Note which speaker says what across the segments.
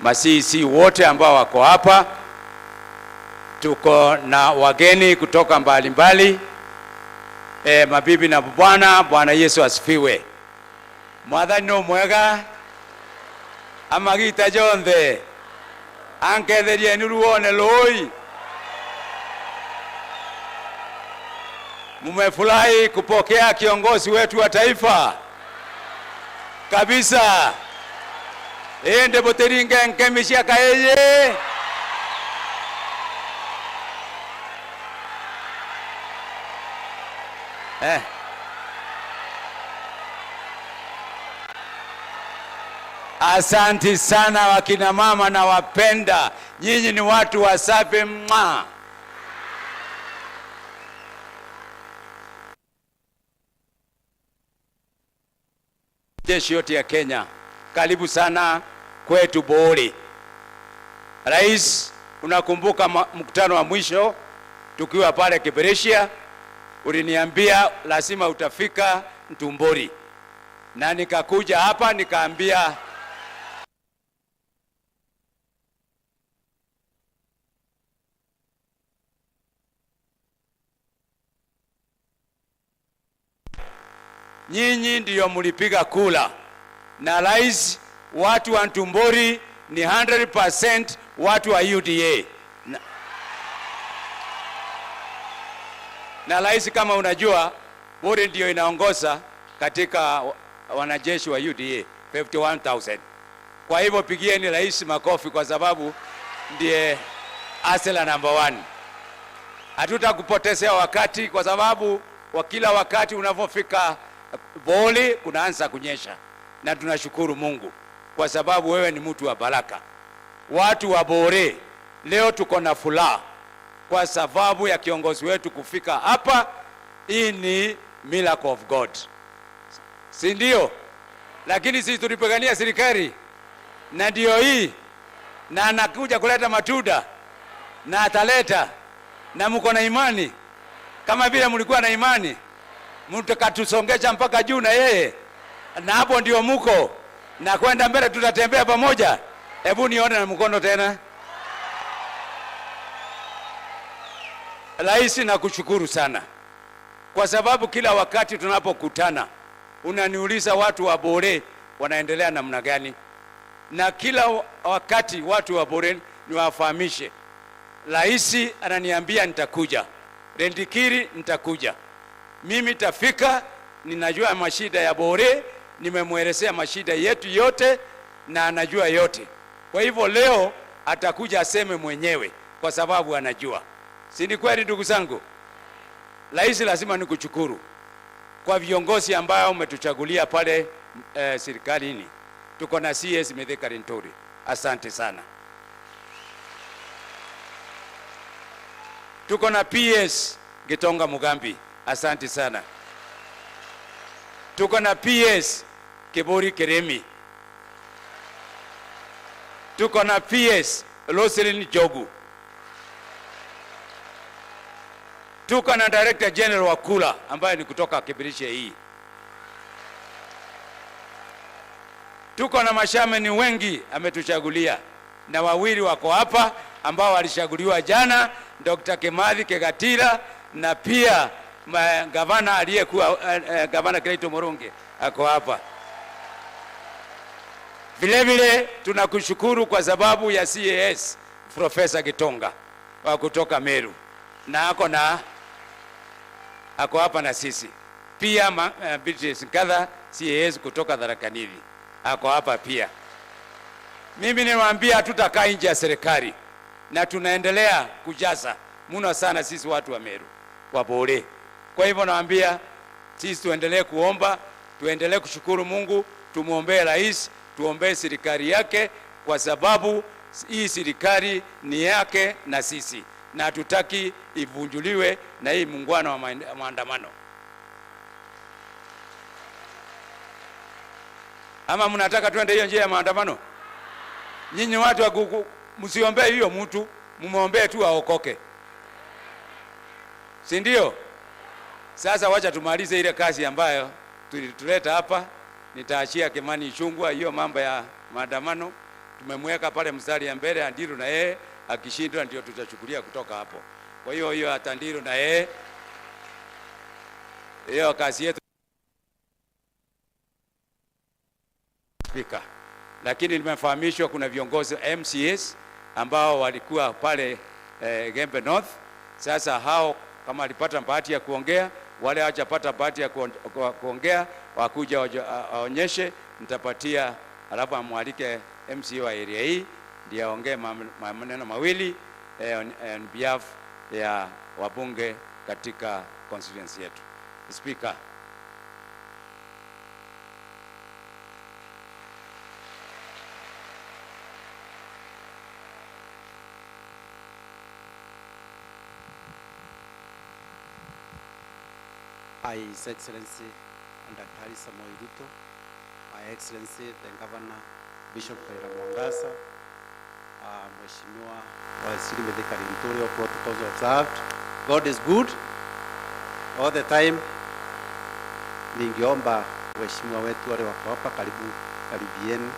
Speaker 1: ma-CEC wote ambao wako hapa. Tuko na wageni kutoka mbalimbali. Mabibi na bwana, Bwana Yesu asifiwe. Mwathani no mwega amagita jonthe anketherie nuruone loi. Mumefurahi kupokea kiongozi wetu wa taifa kabisa. Ende boteringe nkemishia kaeye. Asanti sana wakina mama, na wapenda nyinyi, ni watu wasafi mwa. Jeshi yote ya Kenya, karibu sana kwetu Bori. Rais, unakumbuka mkutano wa mwisho tukiwa pale Kibereshia, uliniambia lazima utafika Ntumbori, na nikakuja hapa nikaambia nyinyi ndiyo mlipiga kula na rais, watu wa Ntumbori ni 100% watu wa UDA. Na rais, kama unajua, Bori ndiyo inaongoza katika wanajeshi wa UDA 51,000. Kwa hivyo pigieni rais makofi kwa sababu ndiye asela number 1. Hatutakupotezea wakati kwa sababu kwa kila wakati unapofika Bori kunaanza kunyesha, na tunashukuru Mungu kwa sababu wewe ni mtu wa baraka. Watu wa Bori leo tuko na furaha kwa sababu ya kiongozi wetu kufika hapa. Hii ni miracle of God, si ndio? Lakini sisi tulipigania serikali na ndio hii, na anakuja kuleta matunda na ataleta, na mko na imani kama vile mlikuwa na imani, mtakatusongesha mpaka juu na yeye, na hapo ndio muko na kwenda mbele, tutatembea pamoja. Hebu nione na mkono tena. Rais, nakushukuru sana kwa sababu kila wakati tunapokutana unaniuliza watu wa Bore wanaendelea namna gani, na kila wakati watu wa Bore niwafahamishe. Rais ananiambia nitakuja Rendikiri, nitakuja mimi, tafika, ninajua mashida ya Bore, nimemwelezea mashida yetu yote na anajua yote. Kwa hivyo leo atakuja aseme mwenyewe kwa sababu anajua. Si ni kweli ndugu zangu? Rais, lazima nikushukuru kwa viongozi ambao umetuchagulia pale serikalini. Tuko na CS Mithika Linturi, asante sana. Tuko na PS Gitonga Mugambi, asante sana. Tuko na PS Kiburi Kirimi. Tuko na PS Roselyn Jogu. Tuko na Director General wa Kula ambaye ni kutoka Kibirishe hii. Tuko na mashameni wengi ametuchagulia, na wawili wako hapa ambao walichaguliwa jana, Dr. Kimathi Kegatira na pia gavana aliyekuwa gavana Clayton Murungi ako hapa. Vile vile tunakushukuru kwa sababu ya CAS Professor Gitonga wa kutoka Meru, na ako hapa na sisi pia. Beatrice Nkatha CAS kutoka Tharaka Nithi ako hapa pia. Mimi niwaambia hatutakaa nje ya serikali na tunaendelea kujaza mno sana sisi watu wa Meru wa Bore. Kwa hivyo nawaambia sisi tuendelee kuomba, tuendelee kushukuru Mungu, tumuombee rais, tuombee serikali yake, kwa sababu hii serikali ni yake na sisi, na hatutaki ivunjuliwe na hii muungano wa maandamano. Ama mnataka tuende hiyo njia ya maandamano? Nyinyi watu wa msiombee hiyo mtu, mumuombee tu aokoke, si ndio? Sasa wacha tumalize ile kazi ambayo tulituleta hapa. Nitaachia Kimani Ichung'wah hiyo mambo ya maandamano. Tumemweka pale mstari ya mbele Andiru, na yeye akishindwa ndio tutachukulia kutoka hapo. Kwa hiyo hiyo Atandiru na yeye, hiyo kazi yetu Spika. Lakini nimefahamishwa kuna viongozi MCAs ambao walikuwa pale Gembe North. Sasa hao kama walipata bahati ya kuongea, wale hawajapata bahati ya kuongea wakuja waonyeshe, nitapatia, alafu amwalike MCA wa area hii ndiye aongee maneno mawili on behalf ya wabunge katika constituency yetu. Speaker.
Speaker 2: His Excellency Daktari Samoei Ruto, Her Excellency the Governor Bishop Kawira Mwangaza, Mheshimiwa Waziri Mithika Linturi, all protocols observed. God is good all the time. Ningeomba waheshimiwa wetu wale wako hapa karibu, karibieni.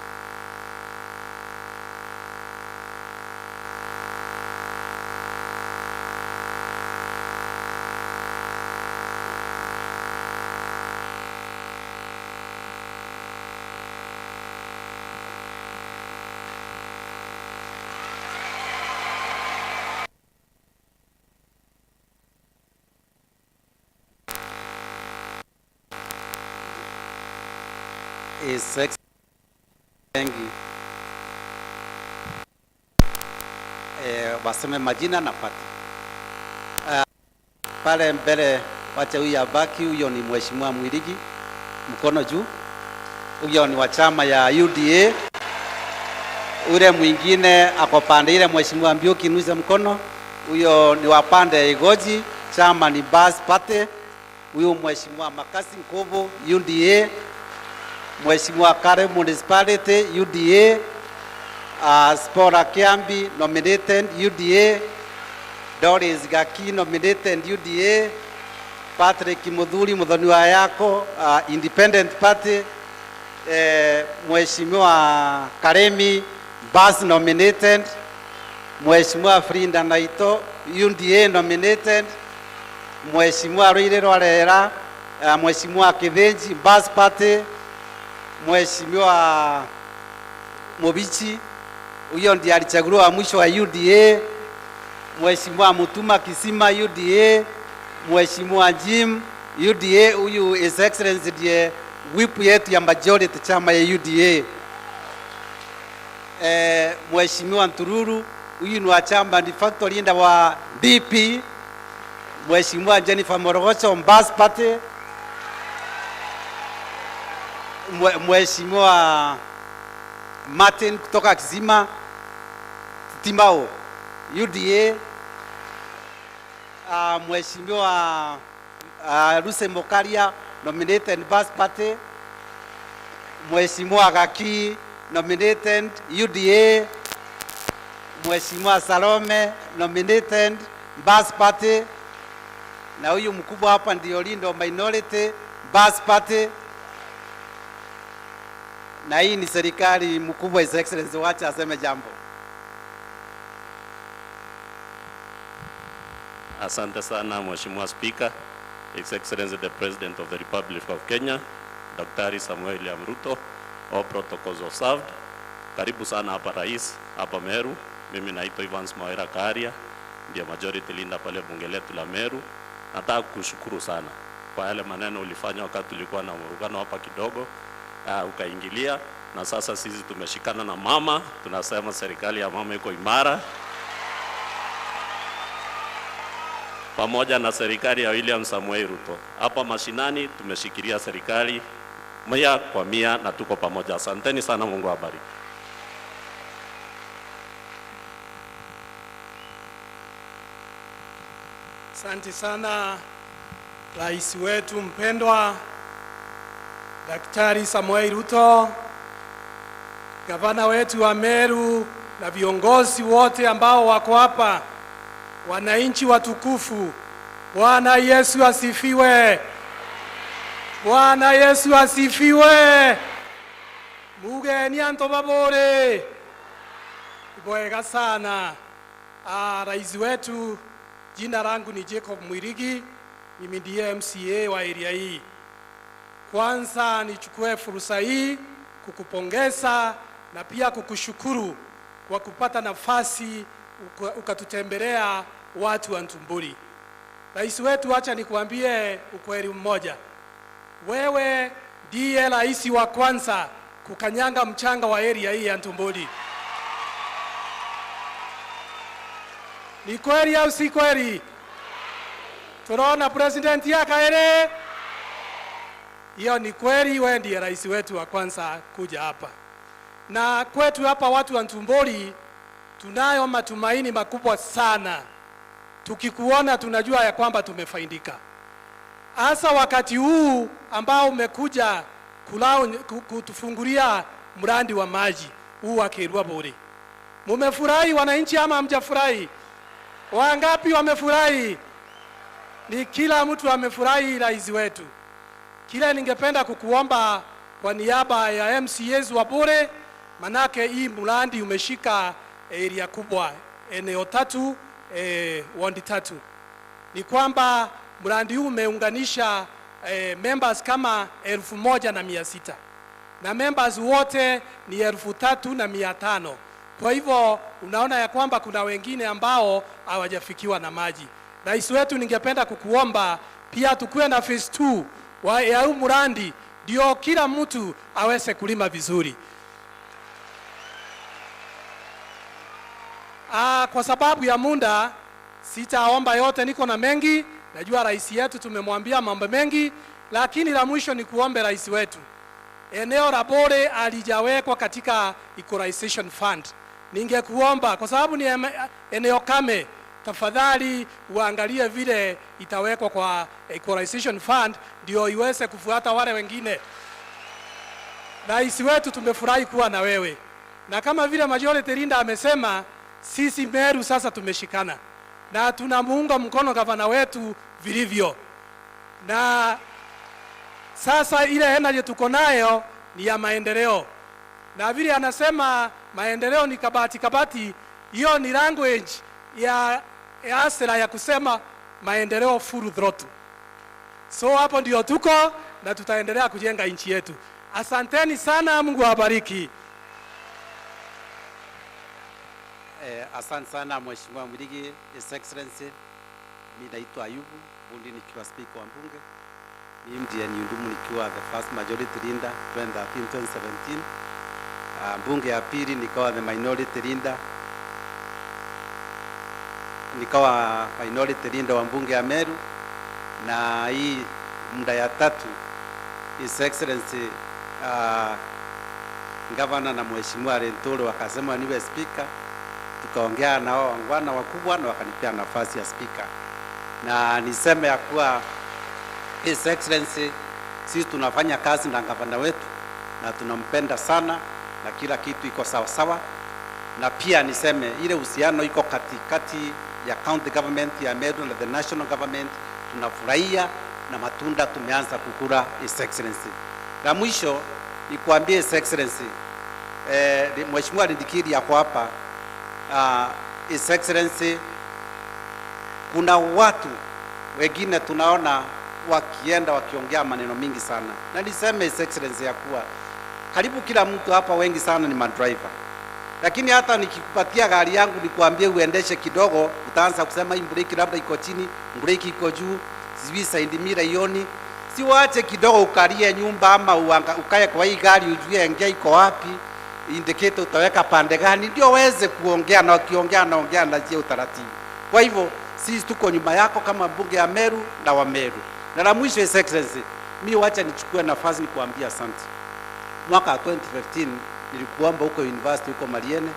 Speaker 2: His Excellency waseme majina na party. Pale mbele wacha huyu abaki, huyo ni Mheshimiwa Mwirigi, mkono juu. Huyo ni wa chama ya UDA. Ule mwingine ako pande ile, Mheshimiwa Mbiuki, nuze mkono. Huyo ni wa pande ya Igoji, chama ni Bas Party. Huyu Mheshimiwa Makasi Nkubu, UDA. Mheshimiwa Kare Municipality, UDA. Spora Kiambi, nominated UDA. Doris Gaki, nominated UDA. Patrick Muthuri, Muthoni wa Yako, Independent Party. Mheshimiwa Karemi, Bas nominated. Mheshimiwa Frinda Naito, UDA nominated. Mheshimiwa Ruire Rwarera, Mheshimiwa Kithinji, Bas Party. Mheshimiwa Mobichi, huyo ndiye alichaguliwa wa mwisho wa UDA. Mheshimiwa Mutuma Kisima, UDA. Mheshimiwa Jim, UDA. Huyu His Excellency ndiye whip yetu ya majority chama ya UDA. Mheshimiwa Ntururu, huyu ni wa chama de facto leader wa DP. Mheshimiwa Jennifer Morogocho, Mbas Party. Mheshimiwa Martin kutoka Kisima Timao, UDA. Mheshimiwa Lucy Mokaria, nominated Bas Party. Mheshimiwa Gaki, nominated UDA. Mheshimiwa Salome, nominated Bas Party. Na huyu mkubwa hapa ndio Lindo minority Bas Party. Na hii ni serikali mkubwa, His Excellency, wacha aseme jambo.
Speaker 3: Asante sana Mheshimiwa Speaker, His Excellency the President of the Republic of Kenya, Daktari Samuel William Ruto, all protocols observed. Karibu sana hapa Rais, hapa Meru. Mimi naitwa Evans Mawera Karia, ndiye majority leader pale bunge letu la Meru. Nataka kukushukuru sana kwa yale maneno ulifanya wakati tulikuwa na muungano hapa kidogo, ukaingilia, na sasa sisi tumeshikana na mama, tunasema serikali ya mama iko imara pamoja na serikali ya William Samoei Ruto. Hapa mashinani tumeshikilia serikali 100% na tuko pamoja. Asanteni sana, Mungu awabariki.
Speaker 4: Asante sana Rais wetu mpendwa Daktari Samoei Ruto, gavana wetu wa Meru na viongozi wote ambao wako hapa, wananchi watukufu, Bwana Yesu asifiwe. Bwana Yesu asifiwe. Mugeni anto babore. Mwega sana. Rais wetu, jina langu ni Jacob Mwirigi, mimi ndiye MCA wa area hii. Kwanza nichukue fursa hii kukupongeza na pia kukushukuru kwa kupata nafasi ukatutembelea watu wa Ntumburi. Rais wetu, acha nikuambie ukweli mmoja. Wewe ndiye rais wa kwanza kukanyanga mchanga wa area hii ya Ntumburi. Ni kweli au si kweli? Tunaona president yaka hiyo ni kweli. Wewe ndiye rais wetu wa kwanza kuja hapa, na kwetu hapa watu wa Ntumburi tunayo matumaini makubwa sana. Tukikuona tunajua ya kwamba tumefaidika, hasa wakati huu ambao umekuja kutufungulia mradi wa maji huu wa Kirua Bore. Mumefurahi wananchi ama hamjafurahi? Wangapi wamefurahi? Ni kila mtu amefurahi, rais wetu. Kile ningependa kukuomba kwa niaba ya MCAs wa Bore, manake hii mradi umeshika area kubwa, eneo tatu, wadi tatu, ni kwamba mradi huu umeunganisha members kama 1,600 na members wote ni 3,500. Kwa hivyo unaona ya kwamba kuna wengine ambao hawajafikiwa na maji. Rais wetu, ningependa kukuomba pia tukuwe na phase 2 ya huu mradi, ndio kila mtu aweze kulima vizuri. Kwa sababu ya muda sitaomba yote, niko na mengi. Najua rais yetu tumemwambia mambo mengi, lakini la mwisho ni kuombe rais wetu, eneo la Bore alijawekwa katika equalization fund. Ningekuomba kwa sababu ni eneo kame, tafadhali uangalie vile itawekwa kwa equalization fund ndio iweze kufuata wale wengine. Rais wetu, tumefurahi kuwa na wewe, na kama vile Majority Leader amesema, sisi Meru sasa tumeshikana na tunamuunga mkono gavana wetu vilivyo, na sasa ile energy tuko nayo ni ya maendeleo, na vile anasema maendeleo ni kabati kabati, hiyo ni language ya asira ya kusema maendeleo full throttle. So hapo ndio tuko na tutaendelea kujenga nchi yetu. Asanteni sana, Mungu awabariki.
Speaker 2: Asante sana Mheshimiwa Mwirigi, His Excellency. Mimi naitwa Ayubu Bundi nikiwa speaker wa bunge. Mimi ndiye nihudumu nikiwa the first majority leader 2013 2017. Bunge ya pili nikawa the minority leader. Nikawa minority leader wa bunge ya Meru, na hii muda ya tatu His Excellency Governor na Mheshimiwa Linturi wakasema niwe speaker. Tukaongea na wao wangwana wakubwa na wakanipea nafasi ya speaker, na niseme ya kuwa His Excellency, sisi tunafanya kazi na gavana wetu na tunampenda sana na kila kitu iko sawa sawa, na pia niseme ile uhusiano iko katikati ya county government ya Meru na the national government, tunafurahia na matunda tumeanza kukula, His Excellency. La mwisho nikuambie His Excellency, Mheshimiwa Rindikiri yako hapa. His Excellency, kuna watu wengine tunaona wakienda wakiongea maneno mingi sana, na niseme His Excellency ya kuwa karibu kila mtu hapa, wengi sana ni madriver, lakini hata nikikupatia gari yangu nikuambie uendeshe kidogo, utaanza kusema hii breki labda iko chini, breki iko juu, sijui side mirror ioni. Si waache kidogo ukalie nyumba ama ukae kwa hii gari ujue ngia iko wapi, indicator utaweka pande gani, ndio uweze kuongea, na ukiongea naongea na njia utaratibu. Kwa hivyo sisi tuko nyuma yako kama bunge ya Meru na wa Meru. Na la mwisho, His Excellency, mi wacha nichukue nafasi nikuambia asante. Mwaka 2015 nilikuomba huko university huko Mariene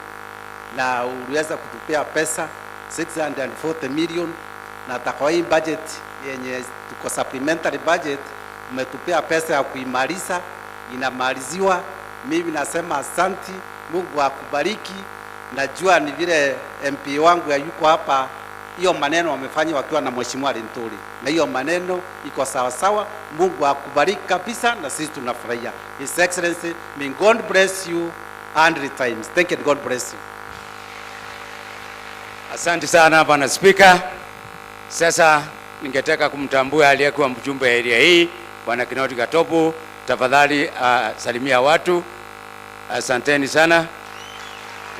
Speaker 2: na uliweza kutupea pesa 640 million, na kwa hii budget yenye tuko supplementary budget umetupea pesa ya kuimaliza, inamaliziwa. Mimi nasema asanti, Mungu akubariki. Najua ni vile MP wangu yuko hapa, hiyo maneno wamefanya wakiwa na Mheshimiwa Linturi, na hiyo maneno iko sawa sawa. Mungu akubariki kabisa, na sisi tunafurahia. His Excellency, may God bless you 100 times. Thank you, God bless you.
Speaker 1: Asante sana, Bwana Spika. Sasa ningetaka kumtambua aliyekuwa mjumbe wa area hii, Bwana Kinoti Gatobu. Tafadhali salimia watu. Asanteni sana.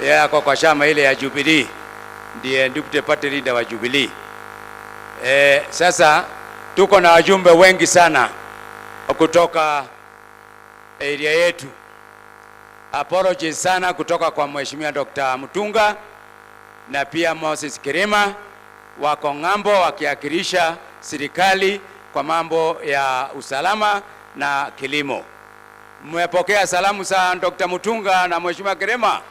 Speaker 1: Yeye ako kwa chama ile ya Jubilee, ndiye deputy party leader wa Jubilee. Sasa tuko na wajumbe wengi sana kutoka area yetu. Apologies sana kutoka kwa Mheshimiwa Dr. Mutunga na pia Moses Kirima, wako ng'ambo wakiwakilisha serikali kwa mambo ya usalama na kilimo. Mmepokea salamu za Dr. Mutunga na Mheshimiwa Kirima.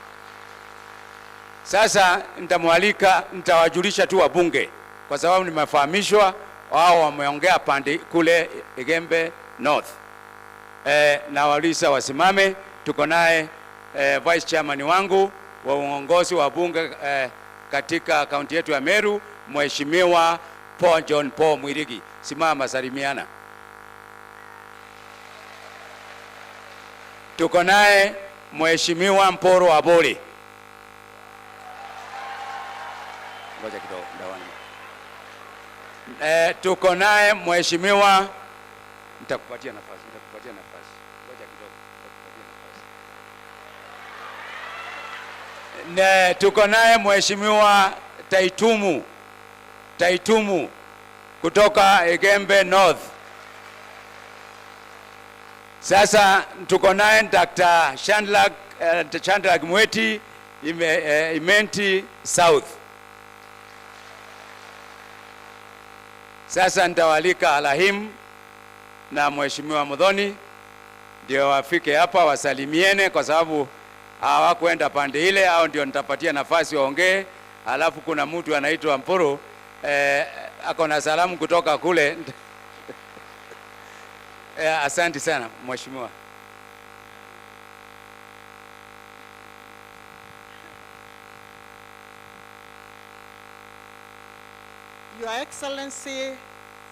Speaker 1: Sasa nitamwalika, nitawajulisha tu wabunge kwa sababu nimefahamishwa wao wameongea pande kule Igembe North. Na wauliza wasimame. Tuko naye vice chairman wangu wa uongozi wa bunge katika kaunti yetu ya Meru, Mheshimiwa Paul John Paul Mwirigi. Simama, salimiana. Tuko naye Mheshimiwa Mporo Abori. Ngoja kidogo, ndawani. Tuko naye Mheshimiwa, nitakupatia nafasi, nitakupatia nafasi. Ngoja kidogo, nitakupatia nafasi. Tuko naye Mheshimiwa Taitumu kutoka Igembe North. Sasa tuko naye Dr. Shadrack Mweti Imenti South. Sasa nitawalika Alahim na Mheshimiwa Muthoni ndio wafike hapa wasalimiene, kwa sababu hawakuenda pande ile, au ndio nitapatia nafasi waongee. Alafu kuna mtu anaitwa Mpuru, ako na salamu kutoka kule. Asante sana Mheshimiwa.
Speaker 5: Your Excellency,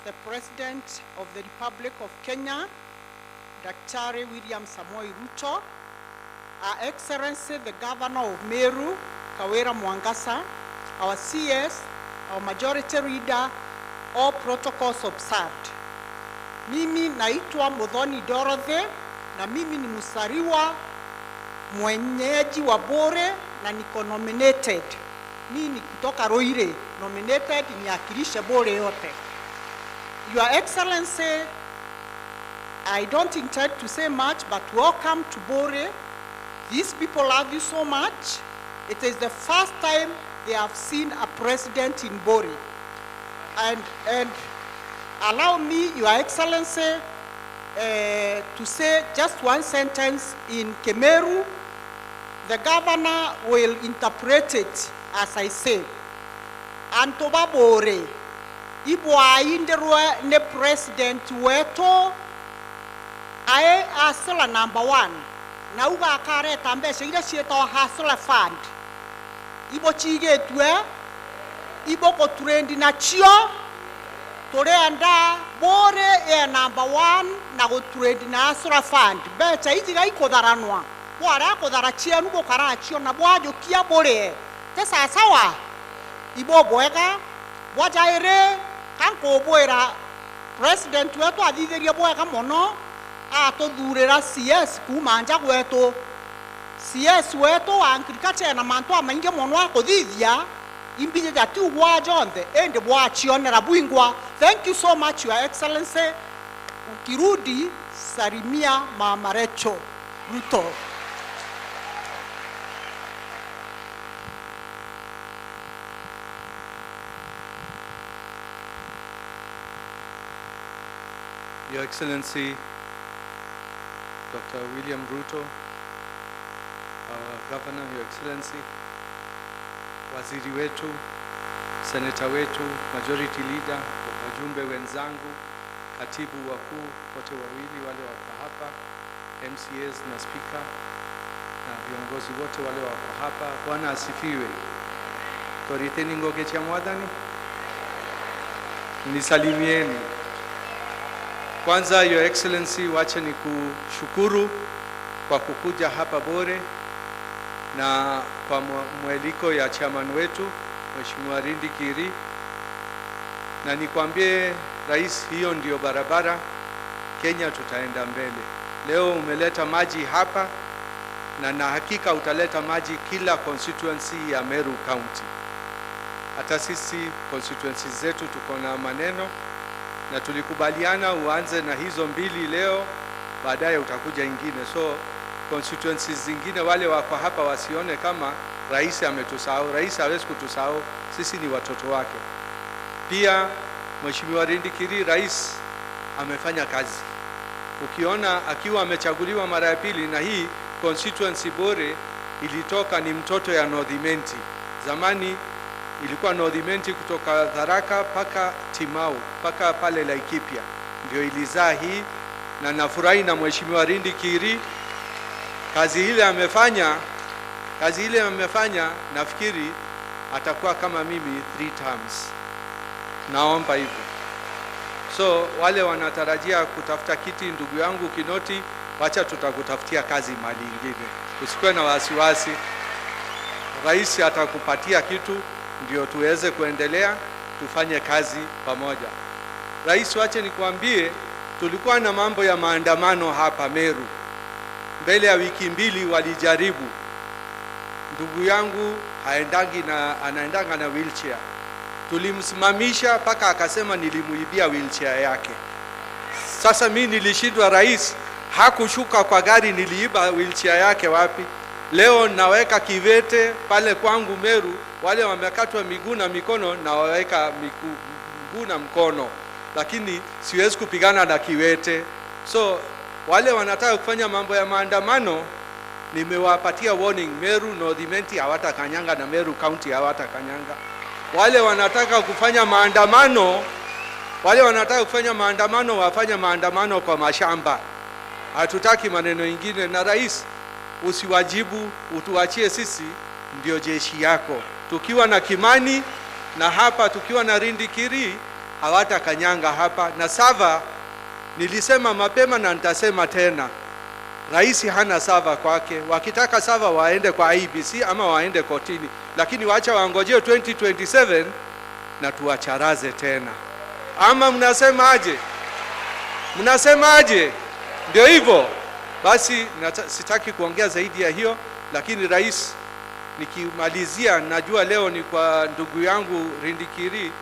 Speaker 5: the President of the Republic of Kenya, Daktari William Samoei Ruto, Her Excellency, the Governor of Meru, Kawira Mwangaza, our CS, our Majority Leader, all protocols observed. Mimi naitwa Muthoni Dorothy na mimi ni msariwa mwenyeji wa Bore na niko nominated. Mimi ni kutoka Ruiru, nominated niakilishe Bore yote. Your Excellency, I don't intend to say much, but welcome to Bore. These people love you so much. It is the first time they have seen a president in Bore. And allow me, Your Excellency, to say just one sentence in Kemeru. The governor will interpret it as I say. Anto ba Bore, ibwaindirwe ne president wetu ae hustler number 1 na uga akareta mbeca iria ciĩtagwo hustler fund, ibo ciigĩtue ibo gũtrendi nacio tũrenda Bore ye number 1 na gũtrendi na hustler fund. Mbeca ici gaikũtharanwa bwaria kũthara cienu gũkaracio na bwajũkia bũrĩe te sasawa ibo bwega bwajaĩrĩ kankũbwĩra president wetu athithirie bwega mũno atũthurĩra CS kuma nja gwetu. CS wetu wa agriculture na mantu amaingi mũno akũthithia imbije jati ugwa jonthe indi bwachionera bwingwa. Thank you so much, Your Excellency. Ukirudi salimia Mama Rachel Ruto.
Speaker 6: Your Excellency, Dr. William Ruto, our Governor, Your Excellency, Waziri wetu, Senator wetu, Majority Leader, wajumbe wenzangu, katibu wakuu wote wawili wale wako hapa, MCAs na Speaker na viongozi wote wale wako hapa. Bwana asifiwe. Toriteni ngoge cha mwadhani. Nisalimieni. Kwanza, Your Excellency, wacha nikushukuru kwa kukuja hapa Bore na kwa mwaliko ya chairman wetu Mheshimiwa Rindikiri, na nikwambie Rais, hiyo ndio barabara Kenya tutaenda mbele. Leo umeleta maji hapa na hakika utaleta maji kila constituency ya Meru County. Hata sisi constituency zetu tuko na maneno na tulikubaliana uanze na hizo mbili leo, baadaye utakuja ingine. So constituencies zingine wale wako hapa wasione kama rais ametusahau. Rais hawezi kutusahau, sisi ni watoto wake. Pia Mheshimiwa Rindikiri, rais amefanya kazi. Ukiona akiwa amechaguliwa mara ya pili, na hii constituency Bore ilitoka ni mtoto ya North Imenti. Zamani ilikuwa North Imenti kutoka Tharaka mpaka Timau mpaka pale Laikipia, ndio ilizaa hii, na nafurahi na Mheshimiwa Rindikiri kazi ile amefanya, kazi ile amefanya, nafikiri atakuwa kama mimi 3 terms. Naomba hivyo. So wale wanatarajia kutafuta kiti, ndugu yangu Kinoti, wacha tutakutafutia kazi mali ingine, usikuwe na wasiwasi. Rais atakupatia kitu ndio tuweze kuendelea, tufanye kazi pamoja. Rais, wache nikuambie, tulikuwa na mambo ya maandamano hapa Meru mbele ya wiki mbili, walijaribu. Ndugu yangu haendangi na, anaendanga na wheelchair. Tulimsimamisha mpaka akasema nilimuibia wheelchair yake. Sasa mi nilishindwa, rais hakushuka kwa gari, niliiba wheelchair yake wapi? Leo naweka kivete pale kwangu Meru, wale wamekatwa miguu na mikono nawaweka miguu na mkono, lakini siwezi kupigana na kiwete. So wale wanataka kufanya mambo ya maandamano, nimewapatia warning, Meru North Imenti hawatakanyanga na Meru County hawatakanyanga. Wale wanataka kufanya maandamano, wale wanataka kufanya maandamano wafanye maandamano kwa mashamba. Hatutaki maneno ingine. Na rais, usiwajibu, utuachie sisi ndio jeshi yako. Tukiwa na Kimani na hapa tukiwa na Rindikiri hawatakanyanga hapa. Na Sava nilisema mapema na nitasema tena, rais hana Sava kwake. Wakitaka Sava waende kwa IEBC ama waende kotini, lakini wacha waangojee 2027 na tuwacharaze tena. Ama mnasemaje? Mnasemaje? Ndio hivyo basi. Sitaki kuongea zaidi ya hiyo, lakini rais, nikimalizia, najua leo ni kwa ndugu yangu Rindikiri,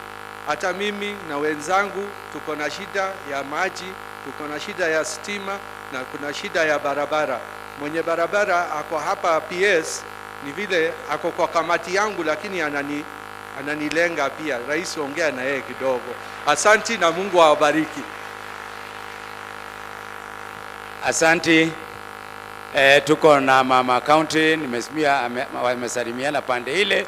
Speaker 6: hata mimi na wenzangu tuko na shida ya maji, tuko na shida ya stima na kuna shida ya barabara. Mwenye barabara ako hapa PS, ni vile ako kwa kamati yangu, lakini ananilenga pia. Rais, ongea na yeye kidogo. Asanti na Mungu awabariki.
Speaker 1: Asanti. Tuko na mama county, nimesimia wamesalimiana pande ile.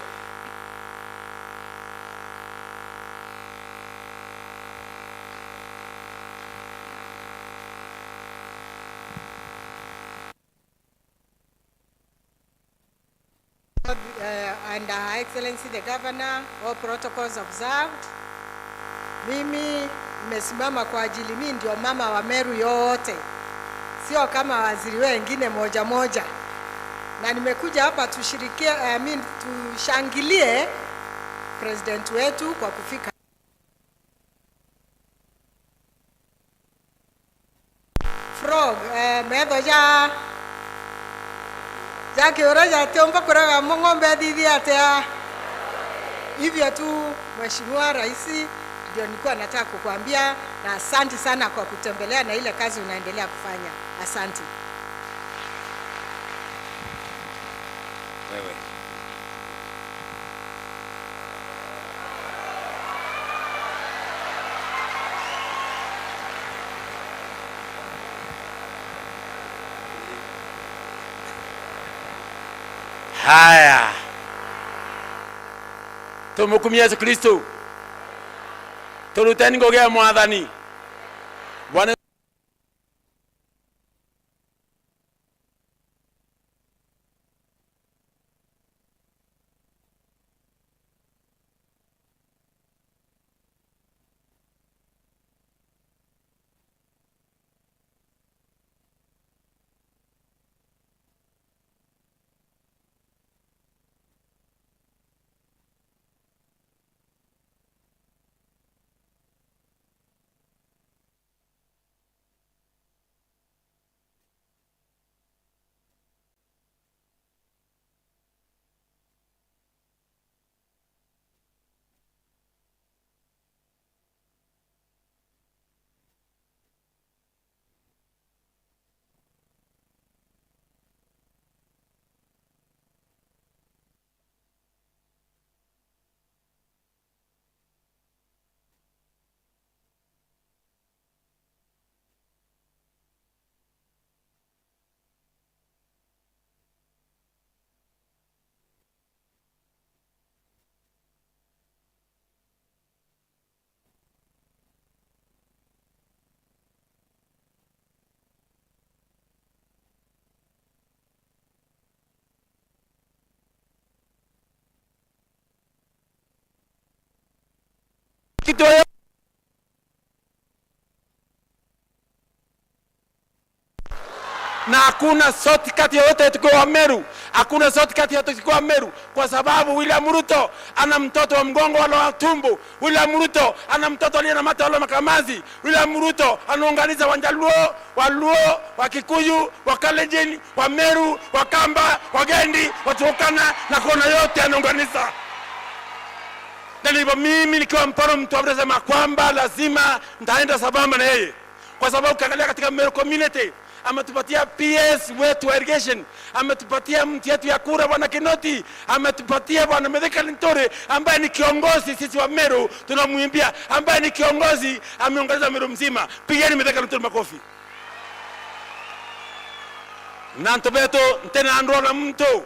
Speaker 7: And Her Excellency the Governor, all protocols observed. Mimi nimesimama kwa ajili, mimi ndio mama wa Meru yote, sio kama waziri wengine moja moja, na nimekuja hapa tushirikie, tushangilie president wetu kwa kufika frog metho ja jakiura jatiomba kuraga ng'ombe thithi atia. Hivyo tu Mheshimiwa Rais, ndio nilikuwa nataka kukuambia, na asante sana kwa kutembelea na ile kazi unaendelea kufanya. Asante.
Speaker 1: Wewe. Haya,
Speaker 8: tumukumie Yesu Kristo, turuteni ngugi ya Mwathani. Bwana Na hakuna shortcut yoyote tukiwa Meru, hakuna shortcut yoyote tukiwa Meru, kwa sababu William Ruto ana mtoto wa mgongo wala wa tumbo. William Ruto ana mtoto aliye na mate wala makamazi. William Ruto anaunganisha Wajaluo, Waluo, Wakikuyu, Wakalenjin, wa Meru, Wakamba, Wagendi, Waturkana na kona yote anaunganisha. Na ndivyo mimi nikiwa mfano mtu amesema kwamba lazima nitaenda sambamba na yeye, kwa sababu ukiangalia katika Meru community ametupatia PS wetu wa irrigation, ametupatia mti yetu ya kura bwana Kinoti, ametupatia bwana Mithika Linturi ambaye ni kiongozi, sisi wa Meru tunamwimbia, ambaye ni kiongozi, ameongoza Meru mzima. Pigeni Mithika Linturi makofi. Nanto beto tena andro na mtu,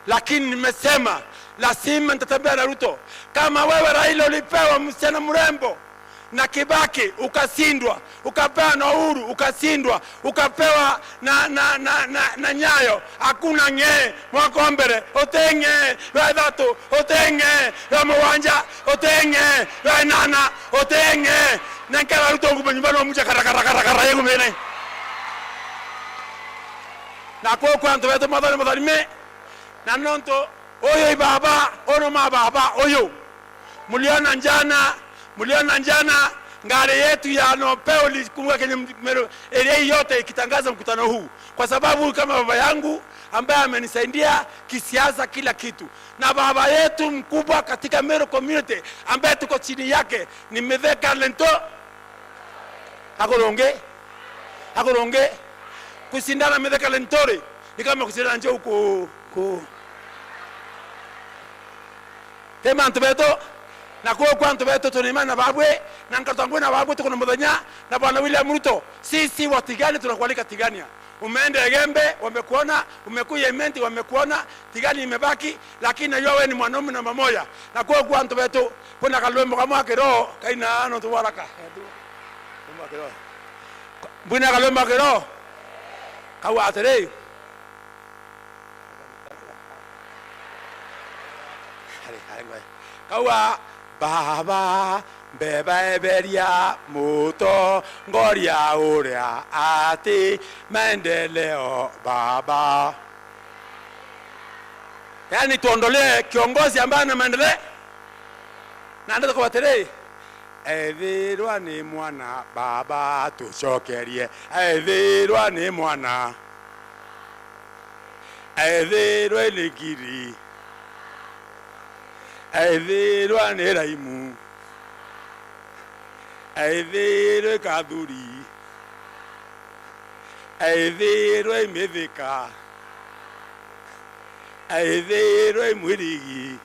Speaker 8: lakini nimesema lazima nitatembea na Ruto. Kama wewe Raila ulipewa msichana mrembo na Kibaki ukasindwa, ukapewa na Uhuru ukasindwa, ukapewa na Nyayo, hakuna ng'ee mwaka wa mbere uteng'ee wa ithatu uteng'ee wa mũgwanja uteng'ee wa inana uteng'ee nenkera Ruto ngume nyumba no mucha karakarakara yegumene na koko antu betu mathani matharime na nonto oyo ibaba ono mababa oyo muliona njana ngari yetu ya Nopeo ilikunga kwenye area hii yote ikitangaza mkutano huu, kwa sababu kama baba yangu ambaye amenisaidia kisiasa kila kitu, na baba yetu mkubwa katika Meru community ambaye tuko chini yake ni Mithika Lento Akoronge Akoronge. Kushindana Mithika Linturi ni kama kushindana njoo ku tema antu beto na kwa kwa antu beto tunimana babwe na nkatangwe na babwe tuko na muthenya na bwana William Ruto. Sisi wa Tigani tunakualika Tigania. Umeenda Egembe wamekuona, umekuja Imenti wamekuona, Tigani imebaki, lakini najua wewe ni mwanaume namba moja. Na kwa kwa antu beto kuna kalwembo kama kero kaina ano tuwaraka mbwina kalwembo kero kawa atere kawa baba mbeba eberia muto ngoria uria ati maendeleo baba. Yani tuondolee kiongozi ambaye ana maendeleo na ndio kwa tere ethirwa ni mwana baba tucokerie ethirwa ni mwana ethirwa ni ngiri ethirwa ni raimu ethirwa kathuri ethirwa imithika ethirwa imwirigi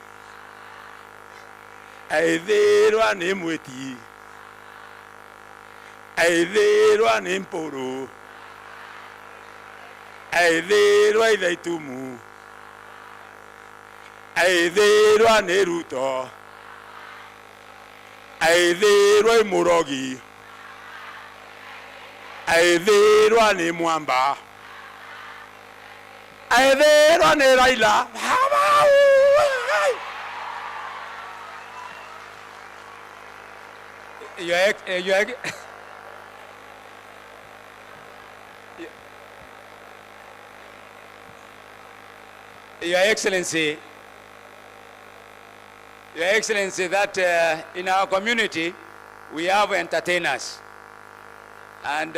Speaker 8: ethirwa ni mwiti ethirwa ni mpuru ethirwa ithaitumu ethirwa ni Ruto ethirwa imurogi ethirwa ni mwamba ethirwa ni Raila.
Speaker 1: Your, ex, your, ex, Your Excellency, Your Excellency, that in our community we have entertainers, and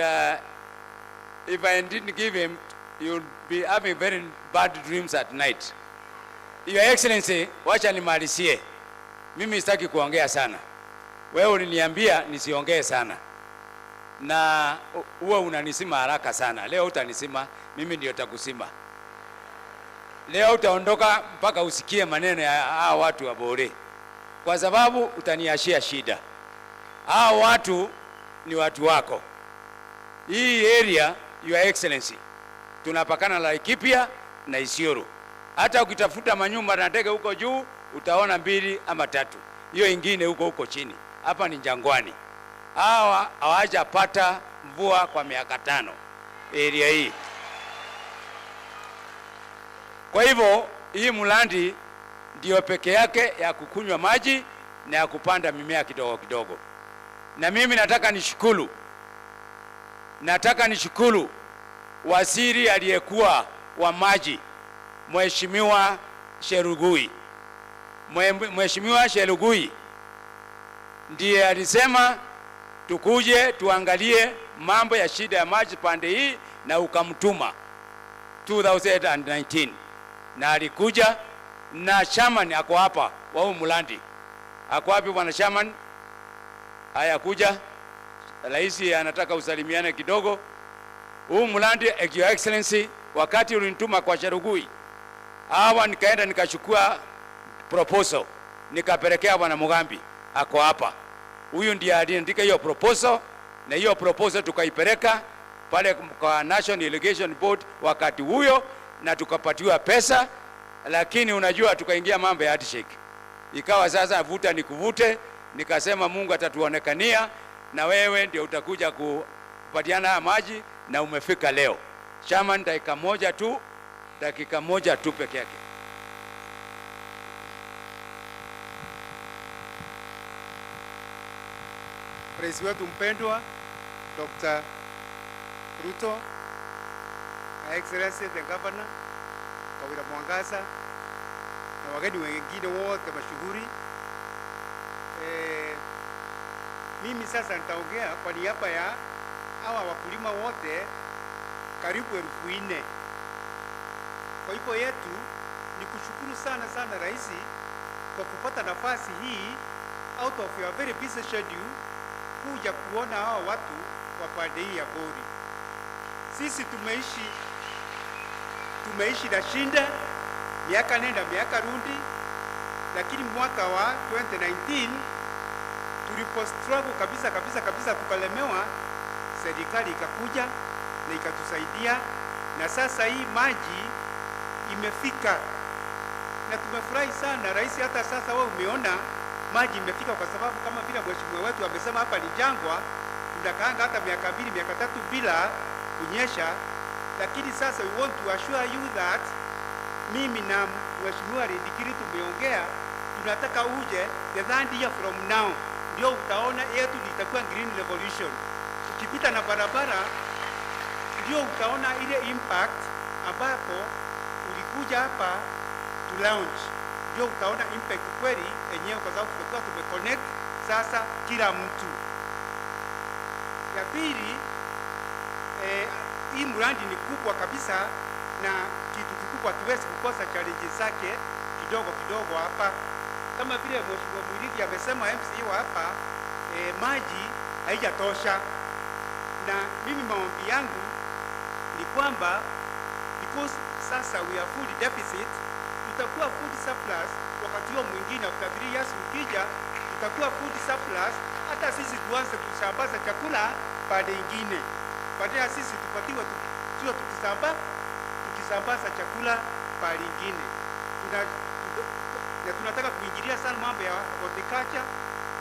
Speaker 1: if I didn't give him, you'll be having very bad dreams at night. Your Excellency, wacha nimalizie. Mimi sitaki kuongea sana. Wewe uliniambia nisiongee sana na huwa unanisima haraka sana. Leo utanisima, mimi ndio takusima. Leo utaondoka mpaka usikie maneno ya hawa watu wa Bore, kwa sababu utaniashia shida. Hawa watu ni watu wako. Hii area, Your Excellency, tunapakana Laikipia na Isiolo. Hata ukitafuta manyumba na ndege huko juu utaona mbili ama tatu, hiyo ingine huko huko chini. Hapa ni jangwani. Hawa hawajapata mvua kwa miaka 5 area hii. Kwa hivyo hii Mulandi ndio peke yake ya kukunywa maji na ya kupanda mimea kidogo kidogo. Na mimi nataka nishukuru, nataka nishukuru Waziri aliyekuwa wa maji Mheshimiwa Chelugui. Mheshimiwa Chelugui ndiye alisema tukuje tuangalie mambo ya shida ya maji pande hii, na ukamtuma 2019 na alikuja na chairman ako hapa wa huu mradi. Ako wapi bwana chairman? Haya, kuja. Rais anataka usalimiane kidogo. Huu mradi, Your Excellency, wakati ulinituma kwa Chelugui, hawa nikaenda nikachukua proposal nikapelekea bwana Mugambi, ako hapa. Huyu ndiye aliandika hiyo proposal, na hiyo proposal tukaipeleka pale kwa National Irrigation Board wakati huyo, na tukapatiwa pesa, lakini unajua tukaingia mambo ya handshake, ikawa sasa vuta nikuvute. Nikasema Mungu atatuonekania na wewe ndio utakuja kupatiana haya maji, na umefika leo. Chairman, dakika moja tu, dakika moja tu peke yake.
Speaker 9: Rais wetu mpendwa Dr. Ruto, Her Excellency the Governor Kawira Mwangaza na wageni wengine wote mashuhuri. Mimi sasa nitaongea kwa niaba ya hawa wakulima wote karibu 4,000. Kwa hivyo yetu ni kushukuru sana sana Rais kwa kupata nafasi hii out of your very busy schedule kuja kuona hawa watu wa pande hii ya Bori. Sisi tumeishi na shinda miaka nenda miaka rundi, lakini mwaka wa 2019 tulipo struggle kabisa kabisa kabisa tukalemewa, serikali ikakuja na ikatusaidia, na sasa hii maji imefika na tumefurahi sana Rais. Hata sasa wewe umeona maji imefika, kwa sababu kama vile mheshimiwa wetu amesema hapa ni jangwa, tunakaanga hata miaka 2 miaka 3 bila kunyesha. Lakini sasa we want to assure you that mimi na mheshimiwa Rindikiri tumeongea, tunataka uje the third year from now, ndio utaona yetu itakuwa green revolution. Ukipita na barabara ndio utaona ile impact ambapo ulikuja hapa to launch, ndio utaona impact kweli enyewe, kwa sababu tumekuwa tumeconnect sasa kila mtu. Ya pili, hii mradi ni kubwa kabisa, na kitu kikubwa tuwezi kukosa challenges zake kidogo kidogo hapa, kama vile Mheshimiwa Mwirigi amesema MCA wa hapa, maji haijatosha, na mimi maombi yangu ni kwamba because sasa we are food deficit, tutakuwa food surplus wakati huo mwingine, after 3 years ukija, tutakuwa food surplus, hata sisi tuanze kusambaza chakula pande ingine, badala sisi tupatiwe tuwe tukisambaza chakula pale ingine. Na tunataka kuingilia sana mambo ya horticulture,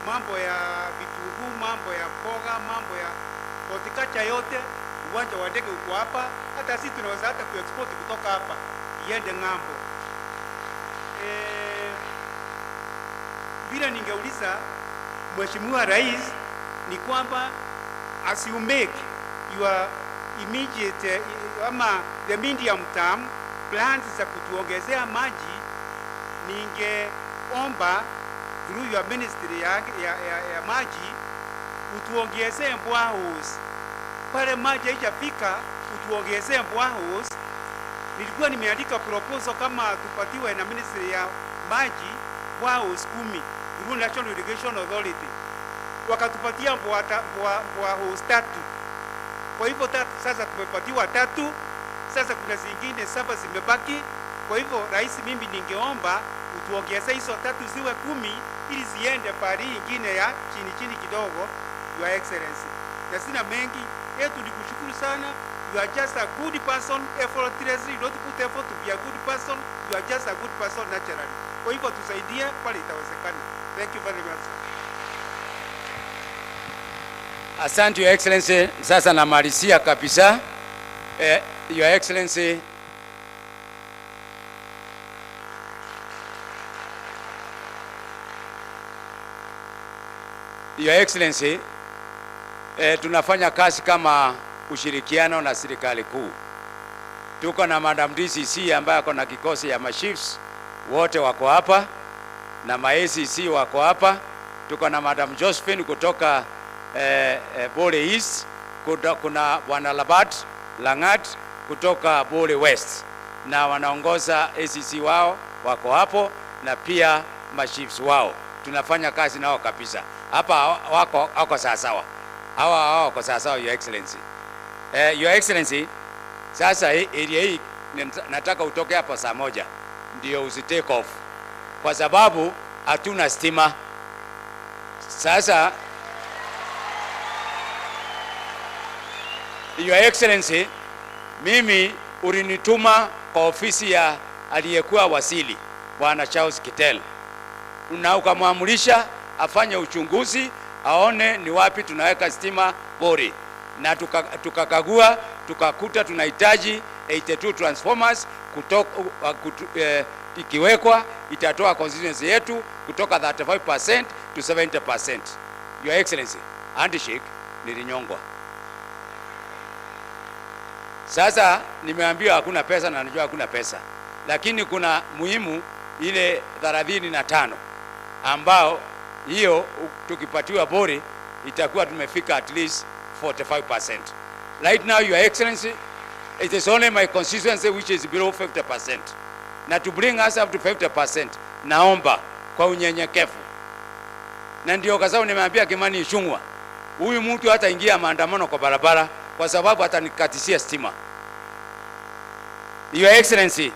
Speaker 9: mambo ya vitunguu, mambo ya mboga, mambo ya horticulture yote. Uwanja wa ndege uko hapa, hata sisi tunaweza hata kuexport kutoka hapa iende ng'ambo. Vile ningeuliza Mheshimiwa Rais ni kwamba as you make your immediate ama the medium term plans za kutuongezea maji, ningeomba through your ministry ya maji utuongezee boreholes pale maji haijafika, utuongezee boreholes. Nilikuwa nimeandika proposal kama tupatiwe na ministry ya maji boreholes 10 through National Irrigation Authority, wakatupatia boreholes 3. Kwa hivyo 3 sasa tumepatiwa 3, sasa kuna zingine 7 zimebaki. Kwa hivyo Rais, mimi ningeomba utuongeze hizo 3 ziwe 10 ili ziende pali ingine ya chini chini kidogo, Your Excellency. Na sina mengi, yetu ni kushukuru sana. You are just a good person effortlessly. You don't put effort to be a good person. You are just a good person naturally. Kwa hivyo tusaidie pale itawezekana. Thank you very much, sir.
Speaker 1: Asante Your Excellency. Sasa namalizia kabisa. Your Excellency, Your Excellency, tunafanya kazi kama ushirikiano na serikali kuu. Tuko na Madam DCC ambaye ako na kikosi ya machiefs wote wako hapa na ma ACC wako hapa. Tuko na Madam Josephine kutoka Bole East, kuna Bwana Labat Langat kutoka Bole West na wanaongoza ACC wao wako hapo na pia machiefs wao, tunafanya kazi nao kabisa hapa, wako sawasawa, hawa wako sawasawa, Your Excellency. Your Excellency, sasa hii area hii nataka utoke hapa saa 1 ndio usi take off, kwa sababu hatuna stima. Sasa Your Excellency, mimi ulinituma kwa ofisi ya aliyekuwa waziri Bwana Charles Kitel na ukamwamulisha afanye uchunguzi aone ni wapi tunaweka stima bori, na tukakagua tukakuta tunahitaji 82 transformers kutoka, ikiwekwa itatoa constituency yetu kutoka 35% to 70%. Your Excellency, handshake nilinyongwa. Sasa nimeambiwa hakuna pesa na najua hakuna pesa, lakini kuna muhimu ile 35 ambao hiyo tukipatiwa bori itakuwa tumefika at least 45%. Right now, Your Excellency, it is only my constituency which is below 50%. Na to bring us up to 50%, naomba kwa unyenyekevu, na ndio kwa sababu nimeambia Kimani Ichung'wah, huyu mtu hataingia maandamano kwa barabara kwa sababu atanikatishia stima. Your Excellency,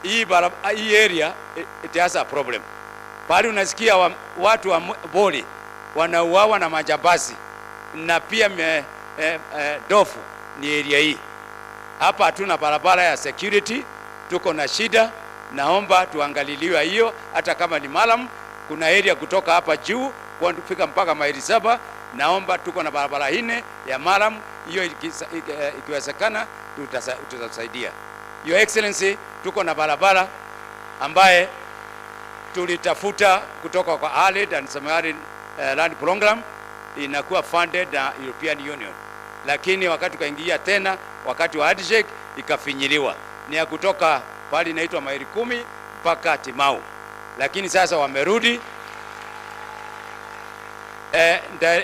Speaker 1: hii area it has a problem. Pale unasikia watu wa Bori wanauawa na majambazi na pia dofu ni area hii. Hapa hatuna barabara ya security, tuko na shida. Naomba tuangaliliwe hiyo, hata kama ni murram. Kuna area kutoka hapa juu kufika mpaka maili 7. Naomba tuko na barabara nne ya murram, hiyo ikiwezekana tutasaidia. Your Excellency, tuko na barabara ambaye tulitafuta kutoka kwa Arid and Semi-Arid Land Program, inakuwa funded na European Union, lakini wakati tukaingia tena wakati wa handshake ikafinyiliwa, ni ya kutoka pale inaitwa maili 10 mpaka Timau, lakini sasa wamerudi.